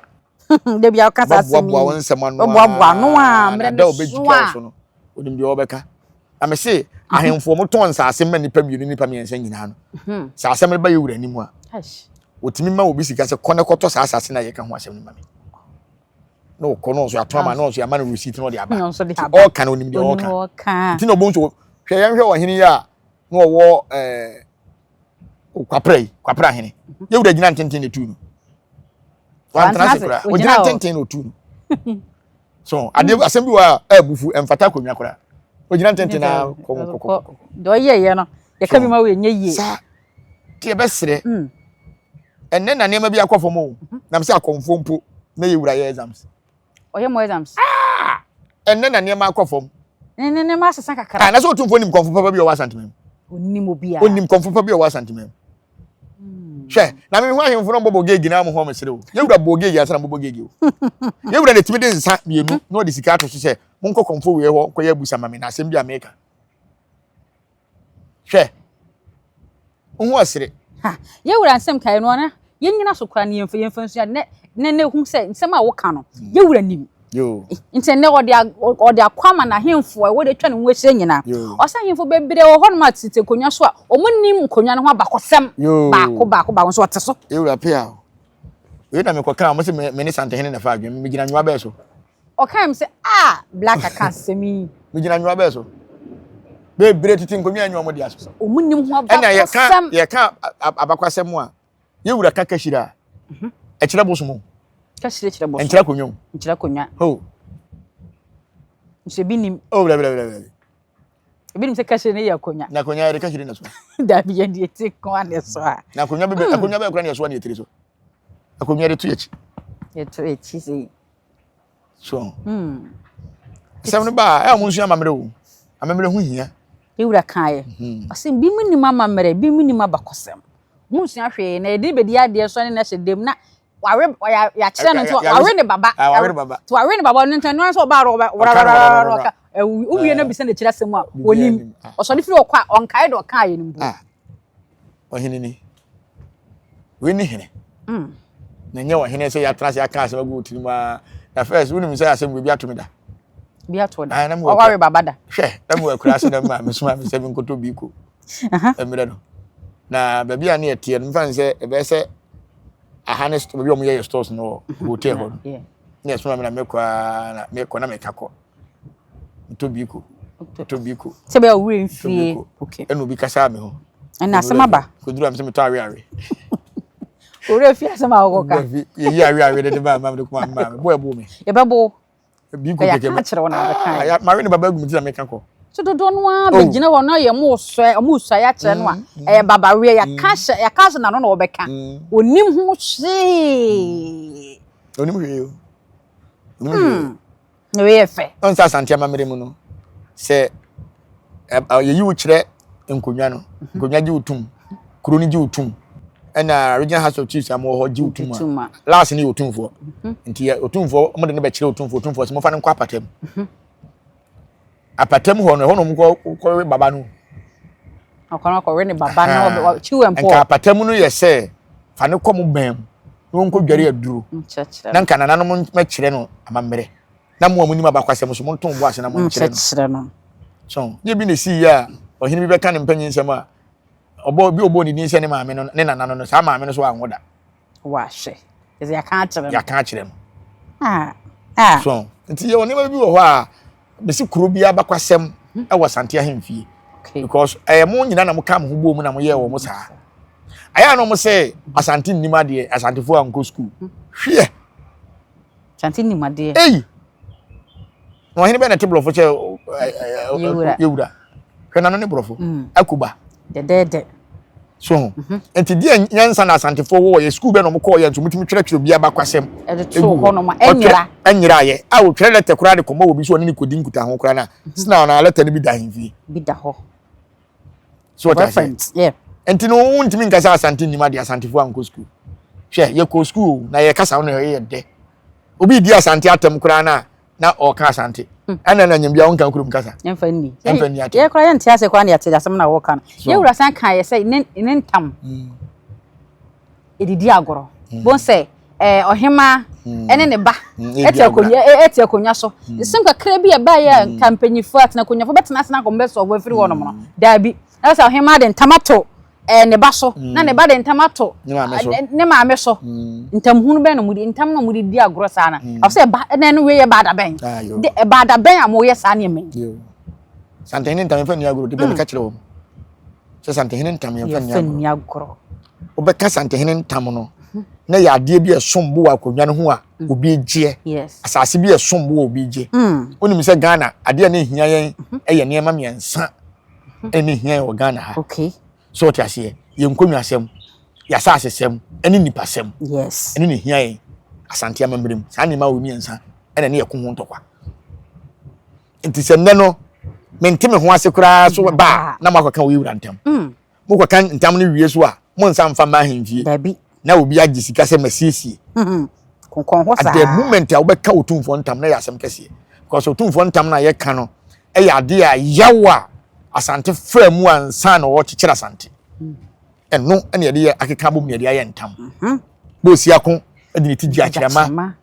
Dabi a ɔka saa asɛm yi. Ɔbɛboaboa wo nsɛm ano ɔboaboa ano a mmerɛ no so a. So no onim deɛ ɔbɛka. Na me se ahemfo wɔn tɔn nsaase ma nipa mmienu nipa mmiɛnsa nyinaa no. Mhm. Sɛ asɛm no ba yɛ wura anim a. Otumi ma obi sika sɛ kɔ ne kɔtɔ saa asase na yɛka ho asɛm no ma me. Na ɔkɔ no nso atɔn ama no nso ama no receipt na ɔde aba. Ɔka no onim deɛ ɔka. Nti na ɔbɔ nso hwɛ yɛn hwɛ ɔhene yi a na ɔwɔ ɛɛ kwaprɛ yi kwaprɛ ahene yɛ wura gyina ntenten na etu no wantena ase koraa ogyina ntenten na otu no so adeɛ hmm. Asɛm bi wɔ a ɛbufu ɛmfata akonnwa koraa ogyina ntenten na kɔkɔkɔkɔ deɛ ɔyɛ yɛ no yɛka bi ma wo yɛ yie saa te ɛbɛsrɛ hmm. Ɛnɛ na nneɛma bi akɔ fam o hmm. Nam sɛ akɔmfoɔ mpo na yɛ wura yɛ exams. Ɔyɛ mo exams. Ah! Ɛnɛ na nneɛma akɔ fam. Ne ne nneɛma asesa kakra. Ah, na sɛ otumfoɔ nim kɔmfo papa bi a ɔwɔ Asantema mu. Onim obiara. Onim kɔmfo papa bi a ɔwɔ Asantema mu. Hmm. Hwɛ, na me ho ahemfo no bɔbɔ geegi na mo ho mesere o. Yɛwura bɔ geegi ansa na mobɔ geegi o. Yɛwura na etumi de nsa mmienu na ɔde sika ato so sɛ monkɔ kɔmfo wei hɔ nkɔyɛ abusa ma me na asɛm bi a meka. Hwɛ, wo ho ɔsere. Ha, yɛn wura nsɛm kae no ana yɛn nyina so koraa ne yɛmfa yɛmfa nsua nɛ nɛ nɛ hu sɛ nsɛm a woka no mm. yɛn wura nim. Nti ɛnɛ ɔde ɔde akɔ ama n'ahemfo a ɛwɔ de atwa ne ho ahyia nyinaa. Ɔsɛ ahemfo bebree wɔ hɔnom a tete nkonnwa so a wɔn nim nkonnwa no ho abakɔsɛm baako baako baako nso ɔte so. Ewura pia o. Wei na mekɔka a wɔn sɛ me ne Santehene na fa adwene megyina nwoa bɛɛ so. Ɔkae me sɛ, Ah, Black aka asɛm yi. Megyina nwoa bɛɛ so. Bebree tete nkonnwa anyi wɔn de aso. Wɔn nim ho abakɔsɛm. Ɛna yɛka yɛka abakwasɛm a, yɛwura ka kahyira a. Mhm. Ɛkyerɛ bosom o. Kahyire kyerɛ bosom. Ɛnkyerɛ akonnwa o. Nkyerɛ akonnwa. Ho. Nso ebi nim. Oh, bla bla bla bla. Ebi nim sɛ kahyire no yɛ akonnwa. Na akonnwa yɛde kahyire na so. Dabi yɛde eti ko a na so a. Na akonnwa bɛ akonnwa bɛ kura na yɛsoa na yɛtiri so. Akonnwa de to yɛkyi. Yɛto akyi sei. So. Asɛm no ba a, ɛyɛ wɔn nsua amammerɛ o. Amammerɛ ho hia. Ewura kaeɛ. Ɔsɛ bi mu nim amammerɛ, bi mu nim abakɔsɛm. Mu nsua hwee na yɛde bɛdi adeɛ so ne na hyɛ dɛm na wawe yɛakyerɛ no nti wawe ne baba. Wawe ne baba. Nti wawe ne baba no nti ɛno ara sɛ ɔbaa no ɔbɛ ɔka wowie no bisa n'akyiri asɛm a onim. Ɔsɔre firi ɔkɔ a ɔnkae deɛ ɔkaeɛ no mpo. Ɔhene ni. Wei ne hene. Mm. Na nyɛ ɔhene sɛ yɛatena ase aka asɛm agu wo tirim a. Na first wonim sɛ asɛm wei bi ato me da. Bi ato da. Ɔware baba da. Hwɛ, na mewɔ akura ase na maa mesoma me sɛ menkɔtɔ bi ko. Mmerɛ no. Na baabi a ne yɛteɛ no mfa ne sɛ ɛbɛyɛ sɛ aha ne baabi a wɔyɛ yɛ stores no wɔ mhm. hotel hɔ no. Ne yɛsoma me na mekɔ a na mekɔ na meka kɔ. Metɔ bi ko. Metɔ bi ko. Sɛ bɛyɛ owurɛ mfie. Okay. Ɛna obi kasa me ho. Ɛna asɛm aba. Koduru am sɛ metɔ awe awe. Owurɛ fi asɛm a wɔkɔ ka. Yɛyi awe awe de de ba ma me de kɔma me maame. Bo ɛbo me. Yɛbɛbo. Bi ko kɛkɛ. Yɛaka akyerɛ wo na wobɛka. Ah, mawe ne baba agu me ti na meka kɔ. So dodoɔ no ara oh. bɛgyina hɔ na yɛ mo sɔɛ ɔmo sɔɛ akyerɛ no a mm, mm. ɛyɛ babaweɛ yɛaka mm. hyɛ yɛaka ahyɛ n'ano na wɔbɛka. Onim ho hwee. Onim hwee o. Onim hwee. Na wei yɛ fɛ. Ɔn sɛ Asante amammerɛ mu no, sɛ yɛyi wo kyerɛ nkonnwa no, mhm. nkonnwa gye wo tum, kuro no gye wo tum, ɛna regional house of chiefs a mowɔ hɔ gye wo tum a, last no yɛ otumfoɔ. Mhm. Nti otumfoɔ, wɔde no bɛkyerɛ otumfoɔ, otumfoɔ sɛ mofa no nkɔ apatam. Mhm. Apatam hɔ no, ɛhɔ na wɔkɔ kɔwe baba no. Ɔkɔ no kɔwe ne baba no, kyiw mpɔ. Nka apatam no yɛ sɛ fa no kɔ mo bɛn mu na wɔnkɔ dware aduro. Na nka nananom mɛkyerɛ no amammerɛ. Na mo a monim abakwasɛm so monto bo ase na monkyerɛ no. So, nyɛ bi na esi yɛ a ɔhene bi bɛka ne mpanyin nsɛm a ɔbɔ bi ɔbɔ ne din sɛ ne maame no ne nana no no saa maame no so anwo da. Wahwɛ. Ɛsɛ yɛaka akyerɛ no. Yɛaka akyerɛ no. Ah. Ah. So, nti yɛwɔ nneɛma bi wɔ hɔ a mesi kuro bi abakwasɛm mhm. ɛwɔ Asante ahemfie. Because ɛyɛ mo nyina na mo ka mo ho bɔ mu na mo yɛ wɔ mo saa. Ayɛ a na wɔn sɛ Asante nnim adeɛ, Asantefoɔ ankɔ sukuu. Mhm. Hweɛ. Asante nnim adeɛ. Ei. Na ɔhene bɛn na ɛte borɔfo kyɛ yɛwura. Hwɛ n'ano ne borɔfo. Mm. Akuba. Dɛdɛɛdɛ. So ho. Mhm. Nti deɛ nyansa na Asantefoɔ wɔ yɛ sukuu bɛn na wɔn kɔɔ yɛ nso wɔtumi twerɛtwerɛ obi abakwasɛm. Ɛde to hɔ nom ɛnyera. Ɛnyera yɛ. A wɔtwerɛ lɛtɛ koraa de kɔma wɔ bi so ɔne ne kɔdi nkutaho koraa na. Mhm. Sina ɔna lɛtɛ no bi da ahemfie. Bi da hɔ. So wɔte aseɛ. Nti no wontumi nka sɛ Asante nnim adeɛ Asantefoɔ ankɔ sukuu. Hwɛ yɛkɔ sukuu na yɛkasa wo na ɛyɛ dɛ. Obi di Asante atɛm koraa na na ɔka Asante. Hmm. Ɛna na nyambia wonka kurom kasa. Yɛmfa nni. Yɛmfa nni atɛm. Yɛ koraa yɛnte ase koraa na yɛte asɛm na wɔka no. Yɛwura san ka yɛ sɛ ne ne ntam. Hmm. Edidi agorɔ. Hmm. Bon sɛ ɛɛ ɔhema ɛne ne ba ɛte akonnwa ɛte akonnwa so. Nsɛm kakra bi a ɛbaeɛ a nka mpanyinfoɔ atena akonnwafo bɛtena ase na nkɔmɔ bɛsɔ afiri hɔ nom no. Daabi. Na sɛ ɔhema de ntam ato ɛɛ ne ba so mm. na ne ba de ntam ato ne maame so mm. ntamhunu bɛn na mo di ntam na mo de di agorɔ saa na mm. ɔsɛ ɛba ɛna ɛno wei yɛ baada bɛn ah, de ɛbaada bɛn a mo yɛ saa nneɛma yi. Santehene ntam yɛmfa nni agorɔ de bɛn meka kyerɛ wɔn sɛ santehene ntam yɛmfa nni agorɔ wobɛka santehene ntam no mhm. na yɛ adeɛ bi a ɛsom bo wɔ akonnwa no ho a obi gyeɛ asase bi a ɛsom bo wɔ obi gye wonim sɛ Ghana adeɛ a na ɛhia yɛn mhm. yɛ nneɛma mmiɛnsa ɛne hia wɔ Ghana ha. Okay. So ɔte aseɛ yɛn nkonnwasɛm, yɛn asasesɛm ɛne nipasɛm. Yes. Ɛne ne hia yɛn Asante amammerɛ mu. Saa nneɛma wɔ mmiɛnsa ɛna ne yɛko ho ntɔkwa. Nti sɛ nnɛ no mente me ho ase koraa so ba a na moakɔka wɔ yɛwura ntam. Mm. Mokɔka ntam no wie so a monsa mfa mma ahemfie. Dabi. Na obi agye sika sɛ masiesie. Mm-hmm. Konkɔn hɔ saa. At the moment a wobɛka otumfoɔ ntam na yɛ asɛm kɛseɛ. Because otumfoɔ ntam no a yɛka no yɛ adeɛ a yaw a Asante faa mu ansa na wɔrekyekyere Asante. Ɛno na yɛde yɛ akeka abom na yɛde ayɛ ntam. Mhm. Boosiako de ne ti gye akyerɛma.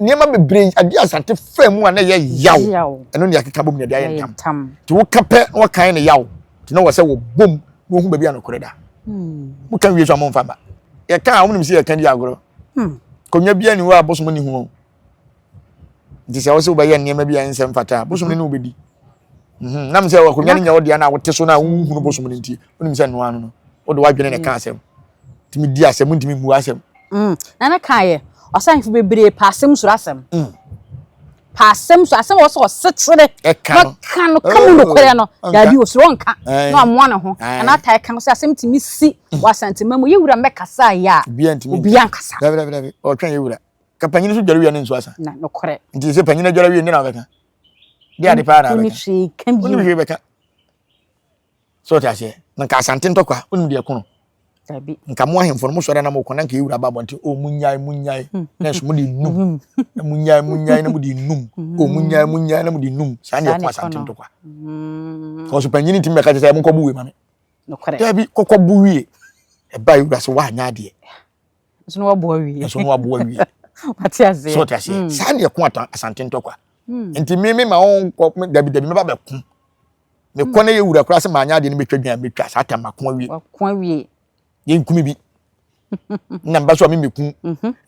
Nneɛma bebree adeɛ Asante faa mu a na ɛyɛ yaw. Ɛno na yɛakeka abom na yɛde ayɛ ntam. Nti woka pɛ na wɔkan ne yaw. Nti na wɔ sɛ wɔbom na wɔhu baabi a nokorɛ da. Hmm. Moka wie so a momfa mma. Yɛka a wɔnim sɛ yɛka di agorɔ. Hmm. Konwa biara ni hɔ a bosom ni ho. Nti sɛ wo sɛ wobɛyɛ nneɛma bi a ɛnsɛ mfata a, bosom no ne wobɛdi. Mhm. Nam sɛ akonnwa no nyɛ wo dea na wote so na wonhunu bosom no nti, wonim sɛ nnoa no no, wode w'adwene na ɛka asɛm. Ntumi di asɛm, ntumi mmu asɛm. Nana kaeɛ, ɔsɛ ahemfo bebree pɛ asɛm suro asɛm. Pɛ asɛm suro asɛm a ɔsɛ ɔsekyere. Ɛka no. Ka no ka mu nokorɛ no. Oh, Daabi osuro ɔnka. Aye. Na ɔmoa ne ho. Aye. Nana atae ka no sɛ asɛm tumi si wɔ Asantema mu. Yɛwura mmɛkasa yɛ a. Obiara ntumi nka. Obiara nkasa. Dabi dabi dabi. Ɔtwɛn yɛwura. Ka panyin so dware wie ne nso asa. Na nokorɛ. Nti sɛ panyin adware wie ne na ɔbɛka. De ade paa na Wonni ɔbɛka. hwee ka bio. Wonni hwee bɛka. So ɔte aseɛ. Na nka Asante ntɔkwa, wonim deɛ ɛko no. Dabi. Nka mo ahemfo no, mo sɔre na mo kɔ na nka yɛwura ba abɔnten, o munyae munyae, na nso mo de num. Na munyae munyae na mo de num. O munyae munyae na mo de num. Saa na ɛko Asante ntɔkwa. Kɔso panyin ntumi bɛka kyerɛ sɛ monkɔ bu wei ma me. Nokorɛ. Dabi, kɔkɔ bu wie. Ɛba yɛwura sɛ woanyɛ adeɛ. Nso na waboa wie. Nso na waboa wie. Wate aseɛ. So ɔte aseɛ. Saa na ɛko Asante ntɔkwa. Nti me me ma wɔnkɔ dabi dabi mɛba bɛko. Mekɔ na yɛ wura koraa sɛ maanyɛ adeɛ no mɛtwa dwan mɛtwa saa tam mako awie. Wako awie. Yɛnkumi bi. Na mba so a memɛku.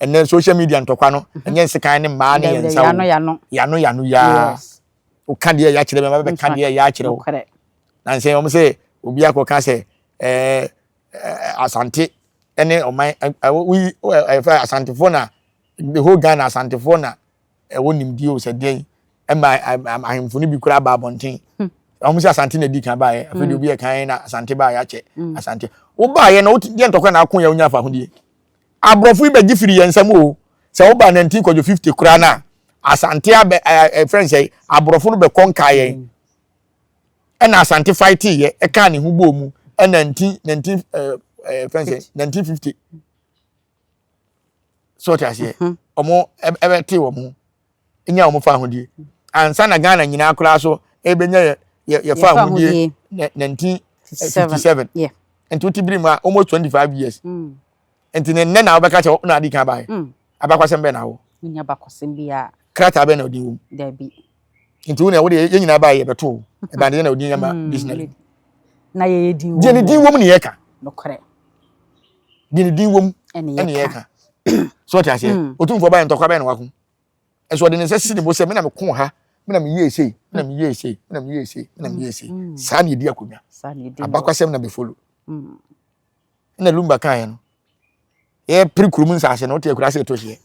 Ɛnɛ social media ntɔkwa no ɛnyɛ nsekan ne mmaa ne yɛn nsa Yano yano. Yano yano yaa. Woka deɛ ɛyɛ akyerɛ me ma bɛka deɛ ɛyɛ akyerɛ wo. Na nsɛ wɔn sɛ obi akɔka sɛ ɛɛ Asante ɛne ɔman ɛɛ ɛfɛ Asantefoɔ na the whole Ghana Asantefoɔ na ɛwɔ nimdeɛ o sɛ deɛn ɛma ahemfo no bi koraa ba abɔnten wɔn sɛ Asante na edi kan baeɛ afei deɛ obi yɛ kan na Asante baeɛ akyɛ Asante wobaeɛ na wote deɛ ntɔkwa na ako yɛ wonya afahodie aborɔfo yi bɛgye firi yɛn nsam o sɛ woba 19 kɔdwo 50 koraa na Asante abɛ ɛɛ ɛfrɛ sɛ aborɔfo no bɛkɔ nkaa yɛn ɛna Asante fight yɛ ɛkaa ne ho bɔɔ mu ɛna 19 19 ɛɛ ɛfrɛ sɛ 1950 so ɔte aseɛ ɔmo ɛbɛte wɔn ho nya wɔn fa ahodie ansa na Ghana nyinaa koraa so ɛbɛnya yɛ yɛ yɛ fa ahodie 1957 nti wote biri mu a almost 25 years nti ne nnɛ na wobɛka kyɛ na adi kan baeɛ abakwasɛm bɛn na wɔ wonya abakwasɛm biara krataa bɛn na ɔde wɔ mu dabi nti wo na wode yɛn nyinaa baeɛ yɛbɛto ɛbɛn deɛ na ɔdi ama dictionary na yɛyɛ din wɔ deɛ ne din wɔ mu ne yɛka nokorɛ deɛ ne din wɔ mu ɛne yɛka so ɔte aseɛ otumfoɔ baeɛ ntɔkwa bɛn na wako ɛso ɔde ne nsa si ne bo sɛ me na meko ha me na meyɛ sei me na meyɛ sei me na meyɛ sei me na meyɛ sei saa na yɛdi akonnwa abakwasɛm na bɛfolo ɛna Lumba kaeɛ no yɛpere kurom nsase no wote akura sɛ ɛtɔ hyeɛ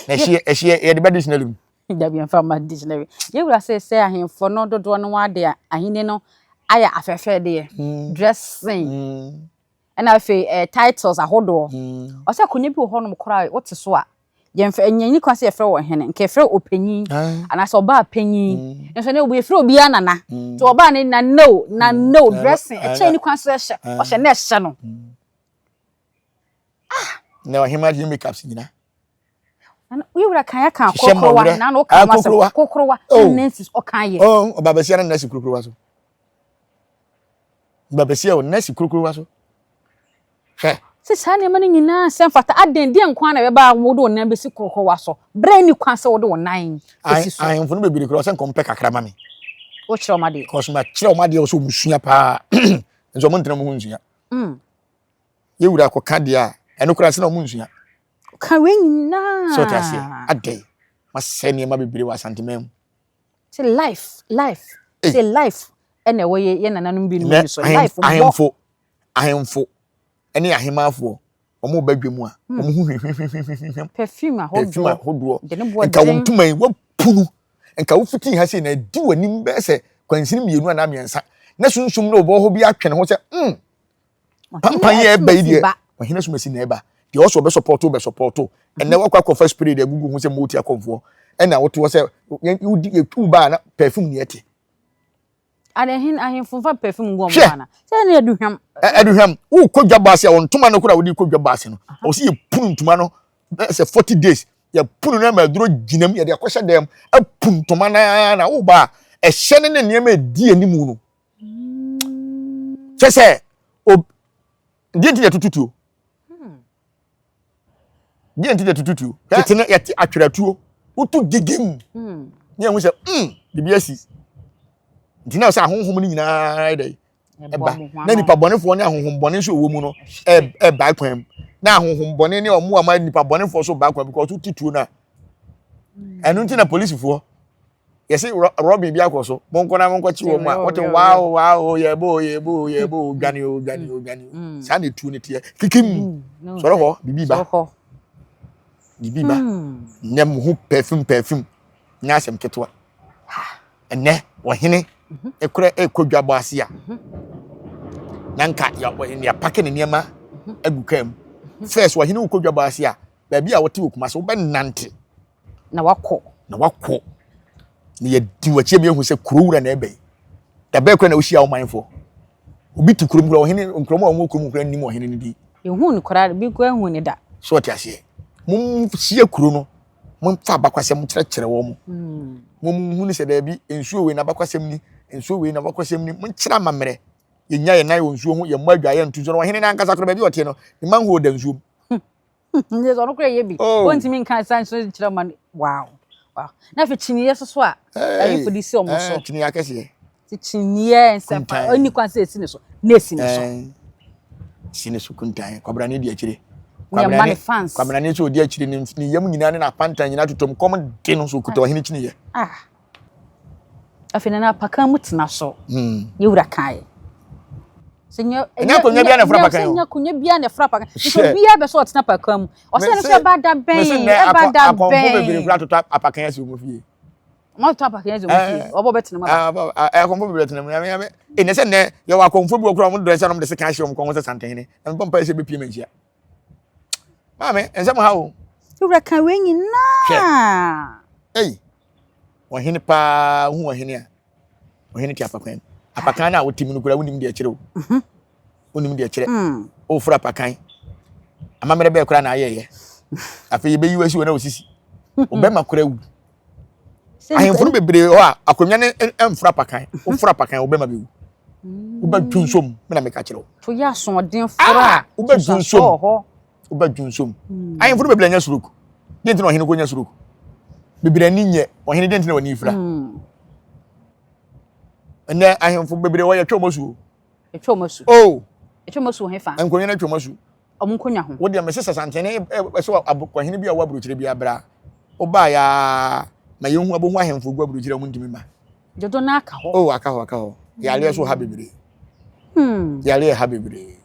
na ɛhyeɛ ɛhyeɛ yɛde ba dictionary mu dabi mfa ma dictionary yɛwura sɛ sɛ ahemfo no dodoɔ no ade ahene no ayɛ afɛfɛdeɛ dressing ɛna afei titles ahodoɔ ɔsɛ akonnwa bi wɔ hɔnom koraa wote so a yɛmfɛ ɛnyɛ ni kwan sɛ yɛfrɛ wɔ hene nka yɛfrɛ ɔpanyin anaasɛ ɔbaa panyin nso ne yɛfrɛ obiara nana nti ɔbaa ne nana o nana o dressing ɛkyɛn ni kwan sɛ ɛhyɛ ɔhyɛ na ɛhyɛ no. Ah na ɔhema de makeups nyina. Yɛwura kan yɛ kan kokorowa na na ɔka ho asɛm kokorowa na nurses ɔka yɛ. Oh ɔba bɛsia na nurse kokorowa so. Ɔba bɛsia o nurse kokorowa so. Hwɛ. Sɛ saa nneɛma no nyinaa sɛ mfata adɛn deɛ nko ara na ɛbɛba a wode wo nan bɛsi korokorowa so berɛ ni kwan sɛ wode wo nan bɛsi so. Ahemfo no bebree koraa sɛ nkɔmpɛ kakra ma me. Wokyerɛ wɔn adeɛ. Kɔsoma ma kyerɛ wɔn adeɛ sɛ wɔn sua paa nso wɔn ntena wɔn ho nsua. Yɛwura kɔka deɛ a ɛno koraa sɛ na wɔn nsua. Ka wei nyinaa. Sɛ ɔte aseɛ adɛn masɛ nneɛma bebree wɔ Asanteman mu. Sɛ life life sɛ life ɛna ɛwɔ yɛ yɛ nananom binom ni so life bɔ. Ahemfo ahemfo ɛne ahemaafoɔ wɔn ba dwa mu a wɔn ho hwehwehwehwehwehwem. Perfume ahodoɔ perfume ahodoɔ nka wɔn ntoma yi wɔpunu nka wofiti ha sei na edi wɔn anim bɛyɛ sɛ kwansini mmienu anaa mmiɛnsa na sunsum na ɔbɔ hɔ bi atwene ho sɛ pampan yɛ ɛba yi deɛ ɔhene sumasi na ɛba deɛ ɔsɔ ɔbɛ sɔpɔto ɔbɛ sɔpɔto ɛnɛ wakɔ akɔfa spray de agugu ho sɛ moti akɔmfoɔ ɛna wote hɔ sɛ wodi yɛtu baa na perfume ni ɛte. Adehin ahemfo nfa perfume ngu ɔmo ana sɛ ɛne aduhwam. Aduhwam wokɔ dwa baase a wɔn ntoma no koraa wode kɔ dwa baase no ɔsɛ yɛpunu ntoma no sɛ 40 days yɛpunu no ama aduro gyina mu yɛde akɔhyɛ dɛm apu ntoma no ara na woba a ɛhyɛ ne ne nneɛma ɛdi anim no kyɛ sɛ deɛ nti na yɛtoto tuo deɛ nti na yɛtoto tuo tete no yɛte atwerɛtuo woto gigim ne ɛho sɛ biribi asi nti na sɛ ahonhom no nyinaa dɛ ɛba na nipa bɔnefoɔ ne ahonhom bɔne nso ɛwɔ mu no ɛba kwan mu na ahonhom bɔne ne ɔmo ama nipa bɔnefoɔ so ba kwan mu because wote tuo no a ɛno nti na polisifoɔ yɛsi rɔbin bi akɔ so monkɔ na monkɔ kyi wɔn a wɔte waaw waaw yɛbo yɛbo yɛbo dwane o dwane o dwane o saa na etuo ne teɛ kikim sɔrɔ hɔ bibi ba. Biribi ba. Nnɛ mo ho perfume perfume nyɛ asɛm ketewa. Ɛnnɛ ɔhene ekura ekɔ dwabɔ ase a na nka yɛapake ne nneɛma agu kaa mu. First ɔhene wokɔ dwabɔ ase a baabi a wote wɔ Kumasi wobɛnante. Na wakɔ. Na wakɔ. Na yɛdi w'akyi bi ehu sɛ kuro wura na ɛbɛn. Da bɛɛ kora na wohyia wo manfoɔ. Obi te kurom kora ɔhene nkurom a wɔwɔ kurom kora nnim ɔhene no din. Ehu no koraa bi koraa ehu ne da. So ɔte aseɛ. Momhyia kuro no momfa abakwasɛm kyerɛkyerɛ wɔn. Hmm. Momhu ne sɛ daabi nsuo wei n'abakwasɛm ni nsuo wei n'abakwasɛm ni monkyerɛ amammerɛ. Yɛnya yɛn nan wɔ nsuo ho yɛmmɔ adwa yɛnto nsuo no ɔhene no ankasa koraa baabi a ɔteɛ no ne manhole da nsuo mu. Nti sɛ ɔno koraa yɛ bi. Oh. Wɔntumi nka nsa nso nkyerɛ ma no. Wow. Wow. Na afei kyiniiɛ soso a ɛyefo de si wɔn so. Kyiniiɛ akɛseɛ. Ti kyiniiɛ nsɛmpa ɔnni kwan sɛ esi ne so na esi ne so. Si ne so kuntan. Kwabrane di akyire. Kwabrane fans. Kwabrane nso odi akyire ne yam nyinaa ne n'apantan nyinaa totom kɔm de no so okuta ɔhene kyiniiɛ. Ah. Afei na n'apakan mu tena so. Hmm. Yɛ wura kae. Sɛ nyɛ ɛnyɛ akonnwa biara na ɛfra apakan o. Nyɛ akonnwa biara na ɛfra apakan. Nti obiara bɛ sɛ ɔtena apakan mu. Ɔsɛ no sɛ ɛba da bɛn ɛba da bɛn. Akɔnfo bebree kura atotɔ apakan asi wɔn fie. Wɔn atotɔ apakan asi wɔn fie. Ɔbɔ bɛ tena mu aba. Akɔnfo bebree tena mu. Yame yame. Ɛnɛ sɛ nnɛ yɛwɔ akɔnfo bi wɔ kura wɔn dɔrɛsɛ wɔn de sekan ahyɛ wɔn kɔn ho sɛ santehene. Na mebɔ mpa sɛ bɛpie manhyia. Maame nsɛm ha o. Wura kan wei nyinaa. Ei. Ɔhene paa wohu ɔhene a ɔhene te apakan mu apakan no a wote mu no koraa wonim deɛ ɛkyerɛ o mhm. wonim deɛ ɛkyerɛ mm. woforo apakan amammerɛ bɛɛ koraa na ayɛyɛ afei yɛbɛyi wasi wɔ na osisi wobɛma koraa wu ahemfo no bebree hɔ a akonnwa no mforo apakan mhm. woforo apakan wobɛma bɛwu mm. wobɛdwu nsom me na meka kyerɛ wo to yɛ asoɔden foro a wobɛdwu nsom woba dwonso mu hmm. ahemfo no bebree anya stroke deɛ nti na ɔhene kɔnya stroke bebree ani nyɛ ɔhene deɛ nti na wɔne fira hmm. ɛnɛ ahemfo bebree wɔyɛ twɛ wɔn asuo ɛtwa wɔn asu oh ɛtwa wɔn asu wɔ hefa nkonnwa no atwa wɔn asu wɔn nkonnwa ho wodeɛ mese sɛ santene ɛsɛ ɔhene bi a wɔ aburokyire bi abra wobaa yaa ma yɛhu abohu ahemfo gu aburokyire a wɔn ntumi ma dodo no aka hɔ oh aka hɔ aka hɔ yareɛ so ha bebree hmm. yareɛ ha bebree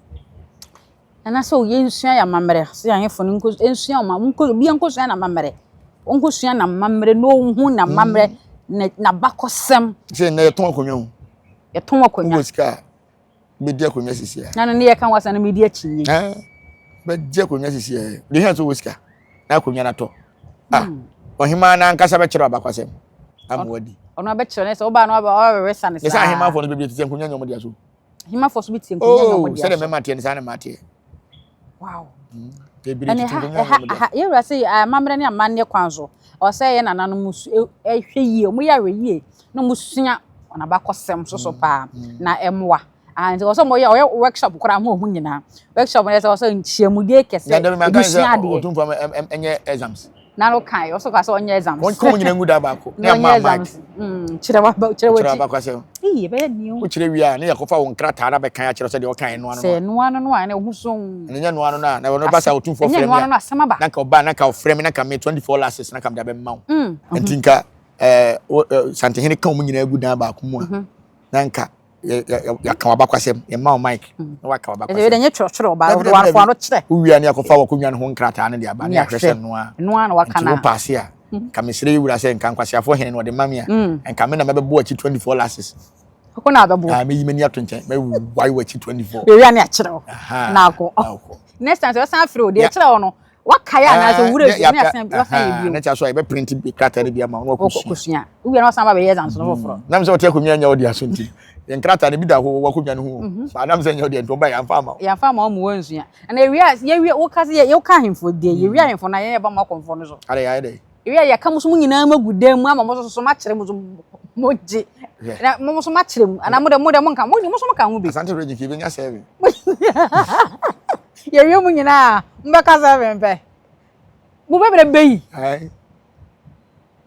Nana sɛ yɛnsua yɛn amammerɛ, sɛ yɛn ahemfo no nko nsua wɔn nko obiara nkosua n'amammerɛ. Ɔnkosua n'amammerɛ na ɔnhu n'amammerɛ mm. na n'abakɔsɛm. Sɛ nnɛ yɛtɔn akonnwa o. Yɛtɔn akonnwa. Wowɔ sika a bɛdi akonnwa sisi a. Na no ne yɛka wasa no medi akyinnye. Bɛgye akonnwa sisi a. Deɛ hia sɛ wowɔ sika na akonnwa no atɔ. Ah, hmm. ɔhemaa no ankasa bɛkyerɛ abakwasɛm ama wadi. Ɔno abɛkyerɛ ne sɛ wobaa no ɔbɛwesa ne saa. Ne sɛ ahemafoɔ no bebree te sɛ nkonnwa nyɛ ɔmo de aso. Ahemafo so bi tie nkonya na oh, wɔde aso. Sɛdeɛ mɛma teɛ no saa na mma teɛ. Wow. Mm. Ɛne ha ɛha ha yɛwura sɛ amammerɛ ne amanneɛ kwan so ɔsɛ yɛ nananom ɛhwɛ yie wɔn yɛ ahwɛ yie na wɔn sua wɔn abakɔsɛm so so mm. paa mm. na ɛmoa ah, nti ɔsɛ wɔyɛ ɔyɛ workshop koraa ho ɔho nyinaa workshop yɛ sɛ ɔsɛ nhyiamudie kɛse ebi sua adeɛ. Otumfoɔ ɛnyɛ exams. Na no kan ɔsɛ ka sɛ ɔnyɛ exams. Wɔn kɔn nyina ngu da baako. Ne ama mark. Mm, kyerɛ wa kyerɛ wa. Kyerɛ abakwasɛm. Ee, ɛbɛyɛ ni o. Wokyerɛ wie a ne yɛkɔfa wo nkrataa na bɛkan akyerɛ sɛ deɛ ɔkan ɛnoa no. Sɛ ɛnoa no no a ɛna ɛho so. Ɛno nyɛ noa no no a na ɔno ba sa otumfoɔ frɛ me. Ɛnyɛ noa no no asɛm aba. Na nka ɔba na nka ɔfrɛ me na nka me 24 lashes na nka mede abɛma wo. Mm. Nti nka ɛɛ Santehene ka wɔn nyinaa gu dan baako mu a. Mhm. Na nka yɛaka w'abakwasɛm yɛma wo mic mm. na waka w'abakwasɛm ɛdɛ nyɛ twerɛtwerɛ ɔba ɔde ano kyerɛ wowia ne akɔfa w'akonnwa no ho nkrataa no de aba ne ahwɛ sɛ noa noa na waka na nti wo paase a mm. nka mesrɛ yi wura sɛ nka nkwaseafoɔ hene no ɔde ma me a mm. nka me na mɛbɛbɔ akyi 24 lasses ko na abɛbɔ ah meyi m'ani ato nkyɛn mɛwae w'akyi 24 wia ne akyerɛ wo na akɔ next time sɛ wɔsan afrɛ wo deɛ ɛkyerɛ wo no Wakae anaasɛ owura fi ne asan wasan yɛ bio. Ne kyɛ so a yɛbɛ print bi krataa no bi ama wo na wakɔsua. Wowia na wasan ba bɛyɛ exams no foforɔ. Nam sɛ ɔte akonnwa nyɛ ɔde aso nti. Yɛn krataa no bi da hɔ wɔ akonnwa no ho. Ba nam sɛ nyɛ ɔde nti ɔba yɛamfa ama wo. Yɛamfa ama wo ma woansua. Na ewia yɛwie woka sɛ yɛ woka ahemfo deɛ yɛwie ahemfo na yɛn yɛba mo akɔmfoɔ no so. Adɛ yɛayɛ dɛ. Ewia yɛka mo so mo nyinaa mo agu dan mu ama mo so so moakyerɛ mo so mo gye. Na mo so moakyerɛ mu anaa mo dɛ mo dɛ mo nka mo mo so mo ka ho bi. Asante region ki yɛbɛnya seven. Yɛwie mu nyinaa mobɛka seven pɛ. Mobɛbrɛ bɛyi.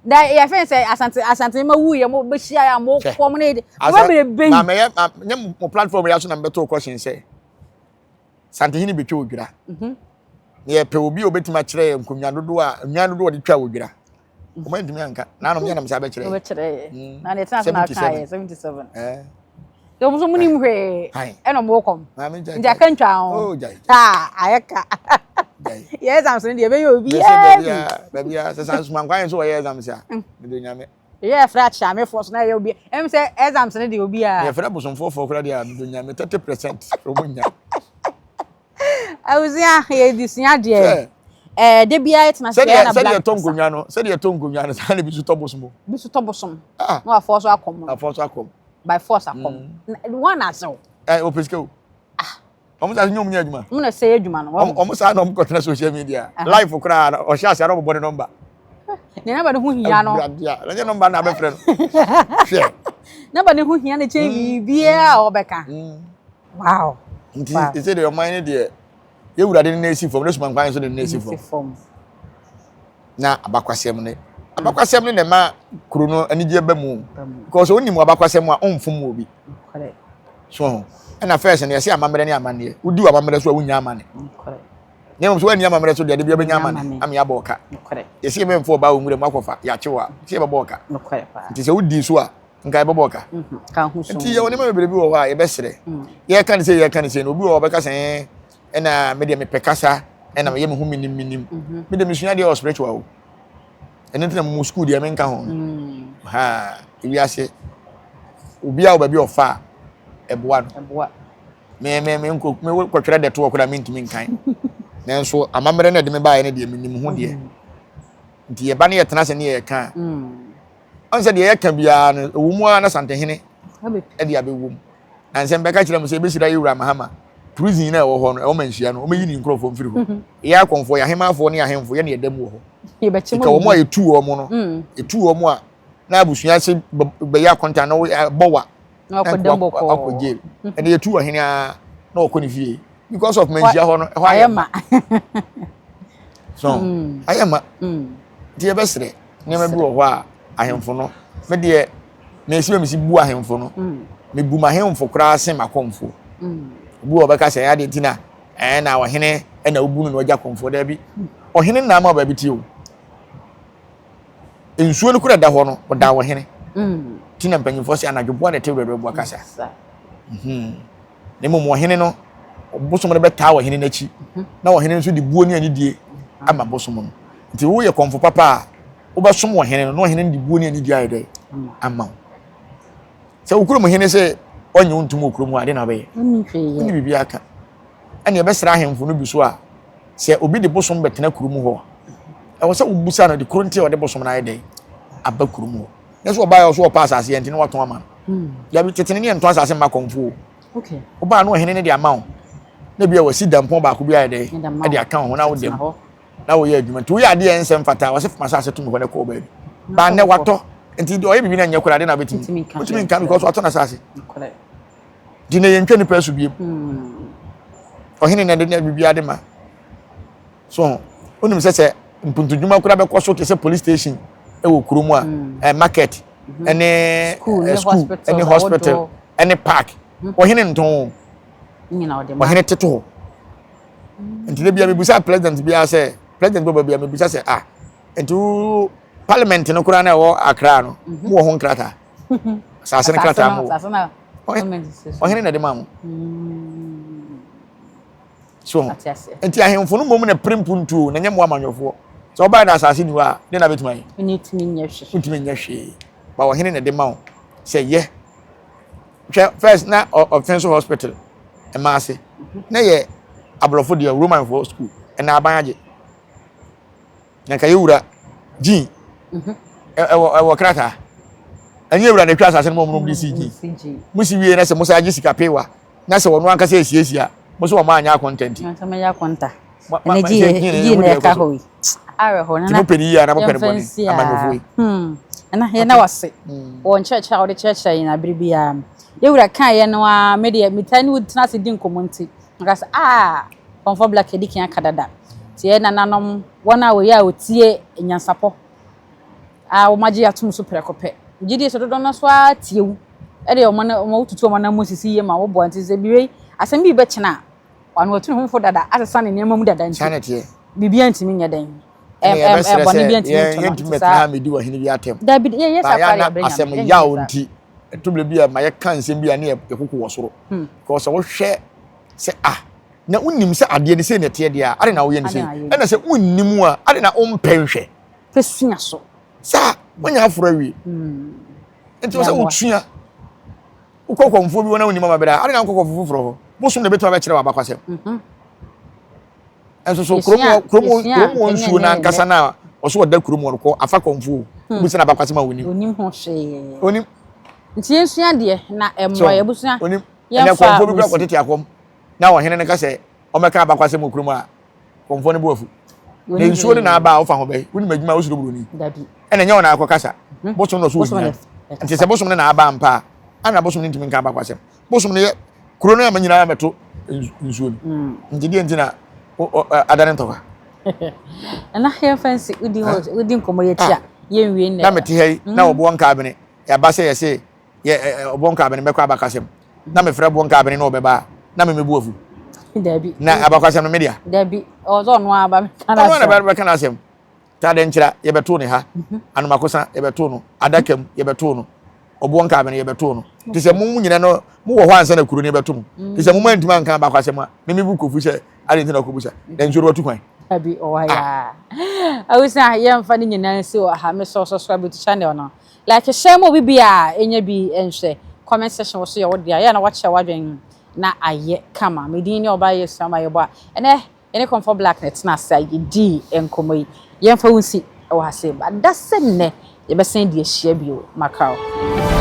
Da yɛfɛn sɛ asante asante ma wu yɛ mo bɛhyia yɛ a mo kɔ mo ne mobɛbrɛ bɛyi. Maame yɛ nyɛ mo platform yɛ so na mbɛto question sɛ Santehene bɛtwa odwira. Mhm. Na yɛpɛ obi a obɛtumi akyerɛ yɛ nkonnwa dodoɔ a nnwan dodoɔ wɔde twa odwira. Mhm. Wɔn antumi anka. Nanom yɛ nam saa bɛkyerɛ. Wɔbɛkyerɛ yɛ. Mm. Na deɛ tena so na aka yɛ 77. Eh. Wɔn nso wɔn nim hwee ɛna wɔn kɔm. Nti aka ntwa ho. Oh, Taa ayɛ ka. Yɛ exams no deɛ ɛbɛyɛ obiara bi. Baabi a sɛ sansumankwan nso wɔyɛ exams a, mede nyame. Yɛ fira akyeamefoɔ so na ɛyɛ obi. Ɛm sɛ exams no deɛ obiara. Yɛ fira bosomfoɔfoɔ koraa deɛ a mede nyame 30% wɔn nya. Abusua yɛde sua deɛ. Ɛɛ de biara yɛtena ase yɛ na black. Sɛdeɛ ɛtɔ nkonnwa no sɛdeɛ ɛtɔ nkonnwa no saa na ebi nso tɔ bosom. Bi nso tɔ bosom. Ah. Na wafɔ so akɔm. Afɔ so akɔm. By force akɔm. Wɔn na asew. Ɛ o pesike o. Ah. Wɔn saa nyɛ wɔn nyɛ adwuma. Wɔn na sɛ yɛ adwuma no. Wɔn saa na wɔn kɔtena social media. Life koraa ɔhyɛ ase ara ɔbɔbɔ ne nɔmba. Ne nɔmba no ho hia no. Awurade a, ɛnyɛ nɔmba na abɛfrɛ no. Hwɛ. Nɔmba no ho hia no kyɛn biribiara a ɔbɛka. Wow. Nti ɛsɛ deɛ ɔman no deɛ yɛwura de ne nan si fam ne soma nkwan nso de ne nan si fam. Na abakwasɛm ne abakwasɛm ne na ɛma kuro no anigyeɛ ba mu because onim abakwasɛm a ɔmfom wɔ bi. So ho ɛna first no yɛsɛ amammerɛ ne amanneɛ wodi wɔ amammerɛ so a wonya amane. Na mmom sɛ woanni amammerɛ so deɛ de bi abɛnya amane ama yɛabɔ ɔka. Yɛsɛ yɛmɛmfa ɔbaa wɔ nwura mu akɔfa yɛakye wɔ a sɛ yɛbɛbɔ ɔka. Nti sɛ wodi so a nka yɛbɛbɔ ɔka nti yɛwɔ nneɛma bebree bi wɔ hɔ a yɛbɛsrɛ mm. yɛka ne sɛ yɛka ne sɛ no obi wɔ hɔ ɔbɛka sɛ ɛna me deɛ mepɛ kasa ɛna meyɛ me ho menim menim mhm. me deɛ mesua deɛ wɔ spiritual o ɛno nti na mo school deɛ menka ho mm. ha ewiase obi a wɔ baabi ɔfa a ɛboa no me me me nkɔ me kɔtwerɛ dɛ toɔ koraa mentumi nkan nanso amammerɛ no ɛde me baeɛ no deɛ menim ho deɛ mm. nti yɛba ne yɛtena ase ne yɛka a Ɔn sɛ deɛ yɛka biara no, ɛwɔ mu ara na Santehene de abɛwɔ mu. Na nsɛm bɛka kyerɛ mo sɛ ɛbɛhyira yɛ wura Mahama. Prison no a ɛwɔ hɔ no, ɛwɔ manhyia no, wɔmɛyi ne nkurɔfoɔ mfiri hɔ. Mhm. Yɛ akɔmfoɔ, yɛ ahemaafoɔ ne ahemfo, yɛ ne yɛda mu wɔ hɔ. Nka wɔn a yɛtu wɔn no, mm. yɛtu wɔn a na abusua se bɛyɛ akɔnta na bɔ wa na wakɔ jail. Ɛna yɛtu ɔhene a na ɔkɔ ne fie. Because of manhyia hɔ no, ɛhɔ ayɛ ma. So, mm. ayɛ ma. Mm. Nti yɛbɛsrɛ. nneɛma bi wɔ hɔ a ahemfo no me deɛ mesi bɛ mesi bu ahemfo no mm. mebu m'ahemfo koraa sen m'akɔmfo mm. obi wɔ ɔbɛka sɛ adeɛ nti na ɛɛ na ɔhene ɛna obu no na ɔgya kɔmfoɔ daabi ɔhene na ama baabi tie o nsuo no kora da hɔ no ɔda ɔhene mm. ti na mpanyinfoɔ sɛ anadwo boa na ɛte wura boa kasa mhm. Na mmom ɔhene no, bosom no bɛtaa ɔhene no akyi, na ɔhene nso de buo ne anidie ama bosom no. Nti woyɛ kɔmfo papa a, wobɛsom ɔhene no, na ɔhene no de buo ne anidie ayɛ dɛ ama wo. Sɛ wo kurom hene sɛ ɔnye wo ntom wɔ kurom hɔ a, ade na wobɛyɛ? Wonni biribi aka. Ɛne ɛbɛsra ahemfo no bi so a, sɛ obi de bosom bɛtena kurom hɔ a, ɛwɔ sɛ wobusa no de koro nti a ɔde bosom no ayɛ dɛn aba kurom hɔ. Ne so ɔbaeɛ ɔso ɔpa asase yɛ nti ne watɔn ama no. Hmm. Dabi tete ne yɛntɔn asase mma kɔmfo o. Wobaa no ɔhene ne de ama wo. Na bi a wasi dampɔn baako bi ayɛ dɛ ɛde aka wo ho na wodam na woyɛ adwuma nti woyɛ adeɛ nsɛm fata wɔsɛ fama asase to me hɔ na kɔɔ baabi. Baa nnɛ watɔ nti ɔyɛ biribi na nyɛ koraa de na wobɛtumi wotumi nka because watɔ n'asase. Nti na yɛntwa nipa asu biem. Hmm. Ɔhene na de na biribi ade ma. So wonim sɛ sɛ mpuntudwuma koraa bɛkɔ so te sɛ police station wɔ kurom a mm. eh, market mm-hmm. ɛne eh, school ɛne hospital ɛne park mm-hmm. ɔhene ntɔn o ɔhene tete hɔ mm. nti de bia mebusa president biara sɛ president bɛba bia mebusa sɛ ah nti wo parliament no koraa na ɛwɔ Accra no mm-hmm. mo wɔ ho nkrataa asase no krataa mo wɔ ɔhene na ɛde ma mo. Mm. So ho. Nti ahemfo no mmom na pere mpuntuo na nyɛ mo amanyɔfoɔ. Sɛ ɔbae na asase ni hɔ a, dɛn na bɛtumi ayɛ? Wontumi nyɛ hwee. Wontumi nyɛ hwee. Ba ɔhene na ɛde ma wo sɛ yɛ. Hwɛ first na ɔfɛn so hospital ɛma ase. Mhm. Na yɛ aborɔfo deɛ Romanfoɔ school ɛna aban agye. Na nka yɛ wura gyin mhm. ɛwɔ ɛwɔ krataa. Ɛnyɛ wura na atwa asase no ma wɔn de si gyin. Mo si wie na sɛ mo sa agye sika pewa. Na sɛ wɔn ankasa esiesie a, mo so wɔn anyɛ akonta nti. Nso mɛyɛ akonta. Ɛnna gyi yɛ gyi na ɛka hɔ yi. Awerɛhɔ nana. Ti mo pɛ ni yie a na mo pɛ ne bɔne amanyɔfoɔ yi. Hmm. Ɛna yɛn na wase. Hmm. Wɔ nkyerɛkyerɛ a wɔde kyerɛkyerɛ yɛn abere biara. Yɛwura kan yɛn no ara me deɛ metaa ne wo tena ase di nkɔmmɔ nti. Nka sɛ aa Kɔmfɔ Black adi kan aka dada. Nti yɛn nananom wɔn a wɔyɛ a wɔtie nyansapɔ a wɔagye atom so prɛko pɛ. Megye die sɛ dodoɔ no nso ara tie wo de wɔn wɔn wotutu wɔn anan mu sisi yie ma woboa nti sɛ biribi asɛm bi bɛkyena a wɔn wɔatu ne ho fo dada asesa ne nneɛma mu dada nti biribiara ntumi nyɛ dɛn ɛbɔne bi ntumi nto no nti saa dabi yɛyɛ saa asɛm yaw nti. Ɛtɔ berɛ bi a ma yɛka nsɛm bi a ne yɛkoko wɔ soro. Because sɛ wohwɛ sɛ ah na wonim sɛ adeɛ no sei na ɛteɛ deɛ a ade na woyɛ no sei. Ɛna sɛ wonnim a ade na wompɛ nhwɛ. Pɛ sua so. Saa wonya aforo awie. Nti wɔ sɛ wosua. Wokɔ kɔmfoɔ bi hɔ na wonim amabere a ade na wokɔ kɔmfo foforɔ hɔ. Bosom na ɛbɛtumi abɛkyerɛ w'abakwasɛm. Nso so kurom hɔ kurom hɔ kurom hɔ nsuo n'ankasa na ɔso ɔda kurom hɔ no kɔ afa kɔmfo o. Wobisa no abakwasɛm a wonim. Onim ho hwee. Onim. Nti yɛnsua adeɛ na ɛmmoa yɛn abusua. Onim. Ɛnɛ kɔmfoɔ bi kura kɔtete akɔm na ɔhene no ka sɛ ɔmmɛka abakwasɛm wɔ kurom a kɔmfoɔ no bo afu. Na nsuo no na aba a wofa ho bɛyi. Wonim adwuma a wosuro buroni. Ɛna ɛnyɛ wɔn na akɔ kasa. Bosom na ɔso ohia. Nti sɛ bosom no na aba ampa a, ana bosom no ntumi nka abakwasɛm. Bosom no yɛ kuro no ama nyinaa mɛto nsuo no. Mm. Nti deɛ nti na adane ntɔkwa. Ɛna yɛmfa nsi wodi wodi nkɔmmɔ yɛ tia ah. yɛnwie nnɛ. Na mete ha yi na mm. ɔboɔ nka abene yɛaba sɛ yɛse yɛ ɔboɔ nka abene mɛkɔ abakasɛm na mefrɛ boɔ nka abene na ɔbɛba a na memebu afu. Dabi. Na abakasɛm no media. Dabi ɔsɛ ɔno aba bɛka n'asɛm. Ɔno aba bɛka n'asɛm. Tadɛnkyira yɛbɛtoo ne ha. Mhm. Anomakosa yɛbɛtoo no. Adaka mu yɛbɛtoo no. Ɔboɔ nkaabene yɛbɛtoo no. Te sɛ mo nyina no mowɔ hɔ ansa na kuro no yɛbɛto mo. Te sɛ mo ma ntumi anka abakɔ asɛm a meme bu kofu sɛ ade nti na ɔkɔbu sa. Na nsuo no watu kwan. Abi ɔwɔ ha yaa. Awusa yɛmfa ne nyinaa nsi wɔ ha. Mesɔ subscribe to channel no. Like share ma obi bi a ɛnya bi nhwɛ. Comment section wɔ so yɛ wo dea. Yɛ na wakyɛ wadwen na ayɛ kama. Me din ne ɔbaa Yesu ama yɛbɔ a. Ɛnɛ Yɛne Comfort Black na ɛtena ase a yɛdii nkɔmmɔ yi. Yɛmfa wo nsi wɔ ha sei ba da sɛ nnɛ yɛbɛsan de ahyia bio. Macau.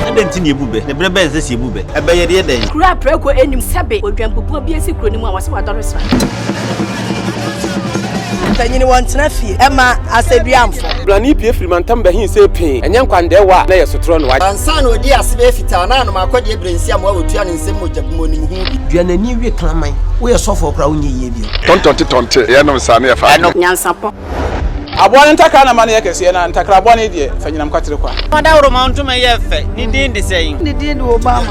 Adɛn nti na yɛbu bɛ? Na berɛ bɛn na ɛsɛ sɛ yɛbu bɛ? Ɛbɛ yɛde yɛ dɛn? Kuro a prako nnim sɛbe odwampupuo bi asi kuro no mu a wɔse wadɔre sra. Mpanyini wɔntena fie ɛma asɛduamfo. Blani pue firi mantam bɛhe see pee, ɛnyɛ nkwandɛɛwa a na ɛyɛ sotorɔ no. Ansa na ɔdii ase bɛyɛ fitaa na anom akɔdeɛ berɛ nsi amoa wɔtua ne nsam mogya bi mu ɔnim ho bi. Dua n'ani we kraman. Woyɛ sɔfoɔ koraa wonyɛ yie bio. Tɔntɔnte tɔnte yɛnom saa ne yɛfa adwene. Nyansapɔ. Aboa no ntakra na ma no yɛ kɛseɛ, na ntakra bɔne deɛ, fa nyinam kwatere kwa. Ɔdawuroma ntoma yɛ fɛ, ne din de sɛn? Ne din de Obama.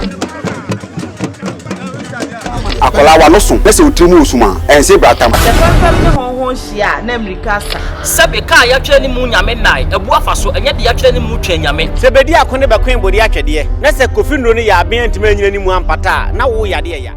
Akwadaa w'ano so na sɛ wo tiri mu wɔ sum a, ɛnse bratam. Sɛ fɛmfɛm ne hɔnhɔn hyia a, na mmirika asa. Sɛbe ka a yɛatwerɛ ne mu Nyame nnae, abu afa so, ɛnyɛ deɛ yɛatwerɛ ne mu Twɛn Nyame. Sɛ bedi ako ne bɛkoe bode atwɛdeɛ, na sɛ Kofi nnuro no yɛ aben antumi anyina ne mu ampata a, na wo yadeɛ ya.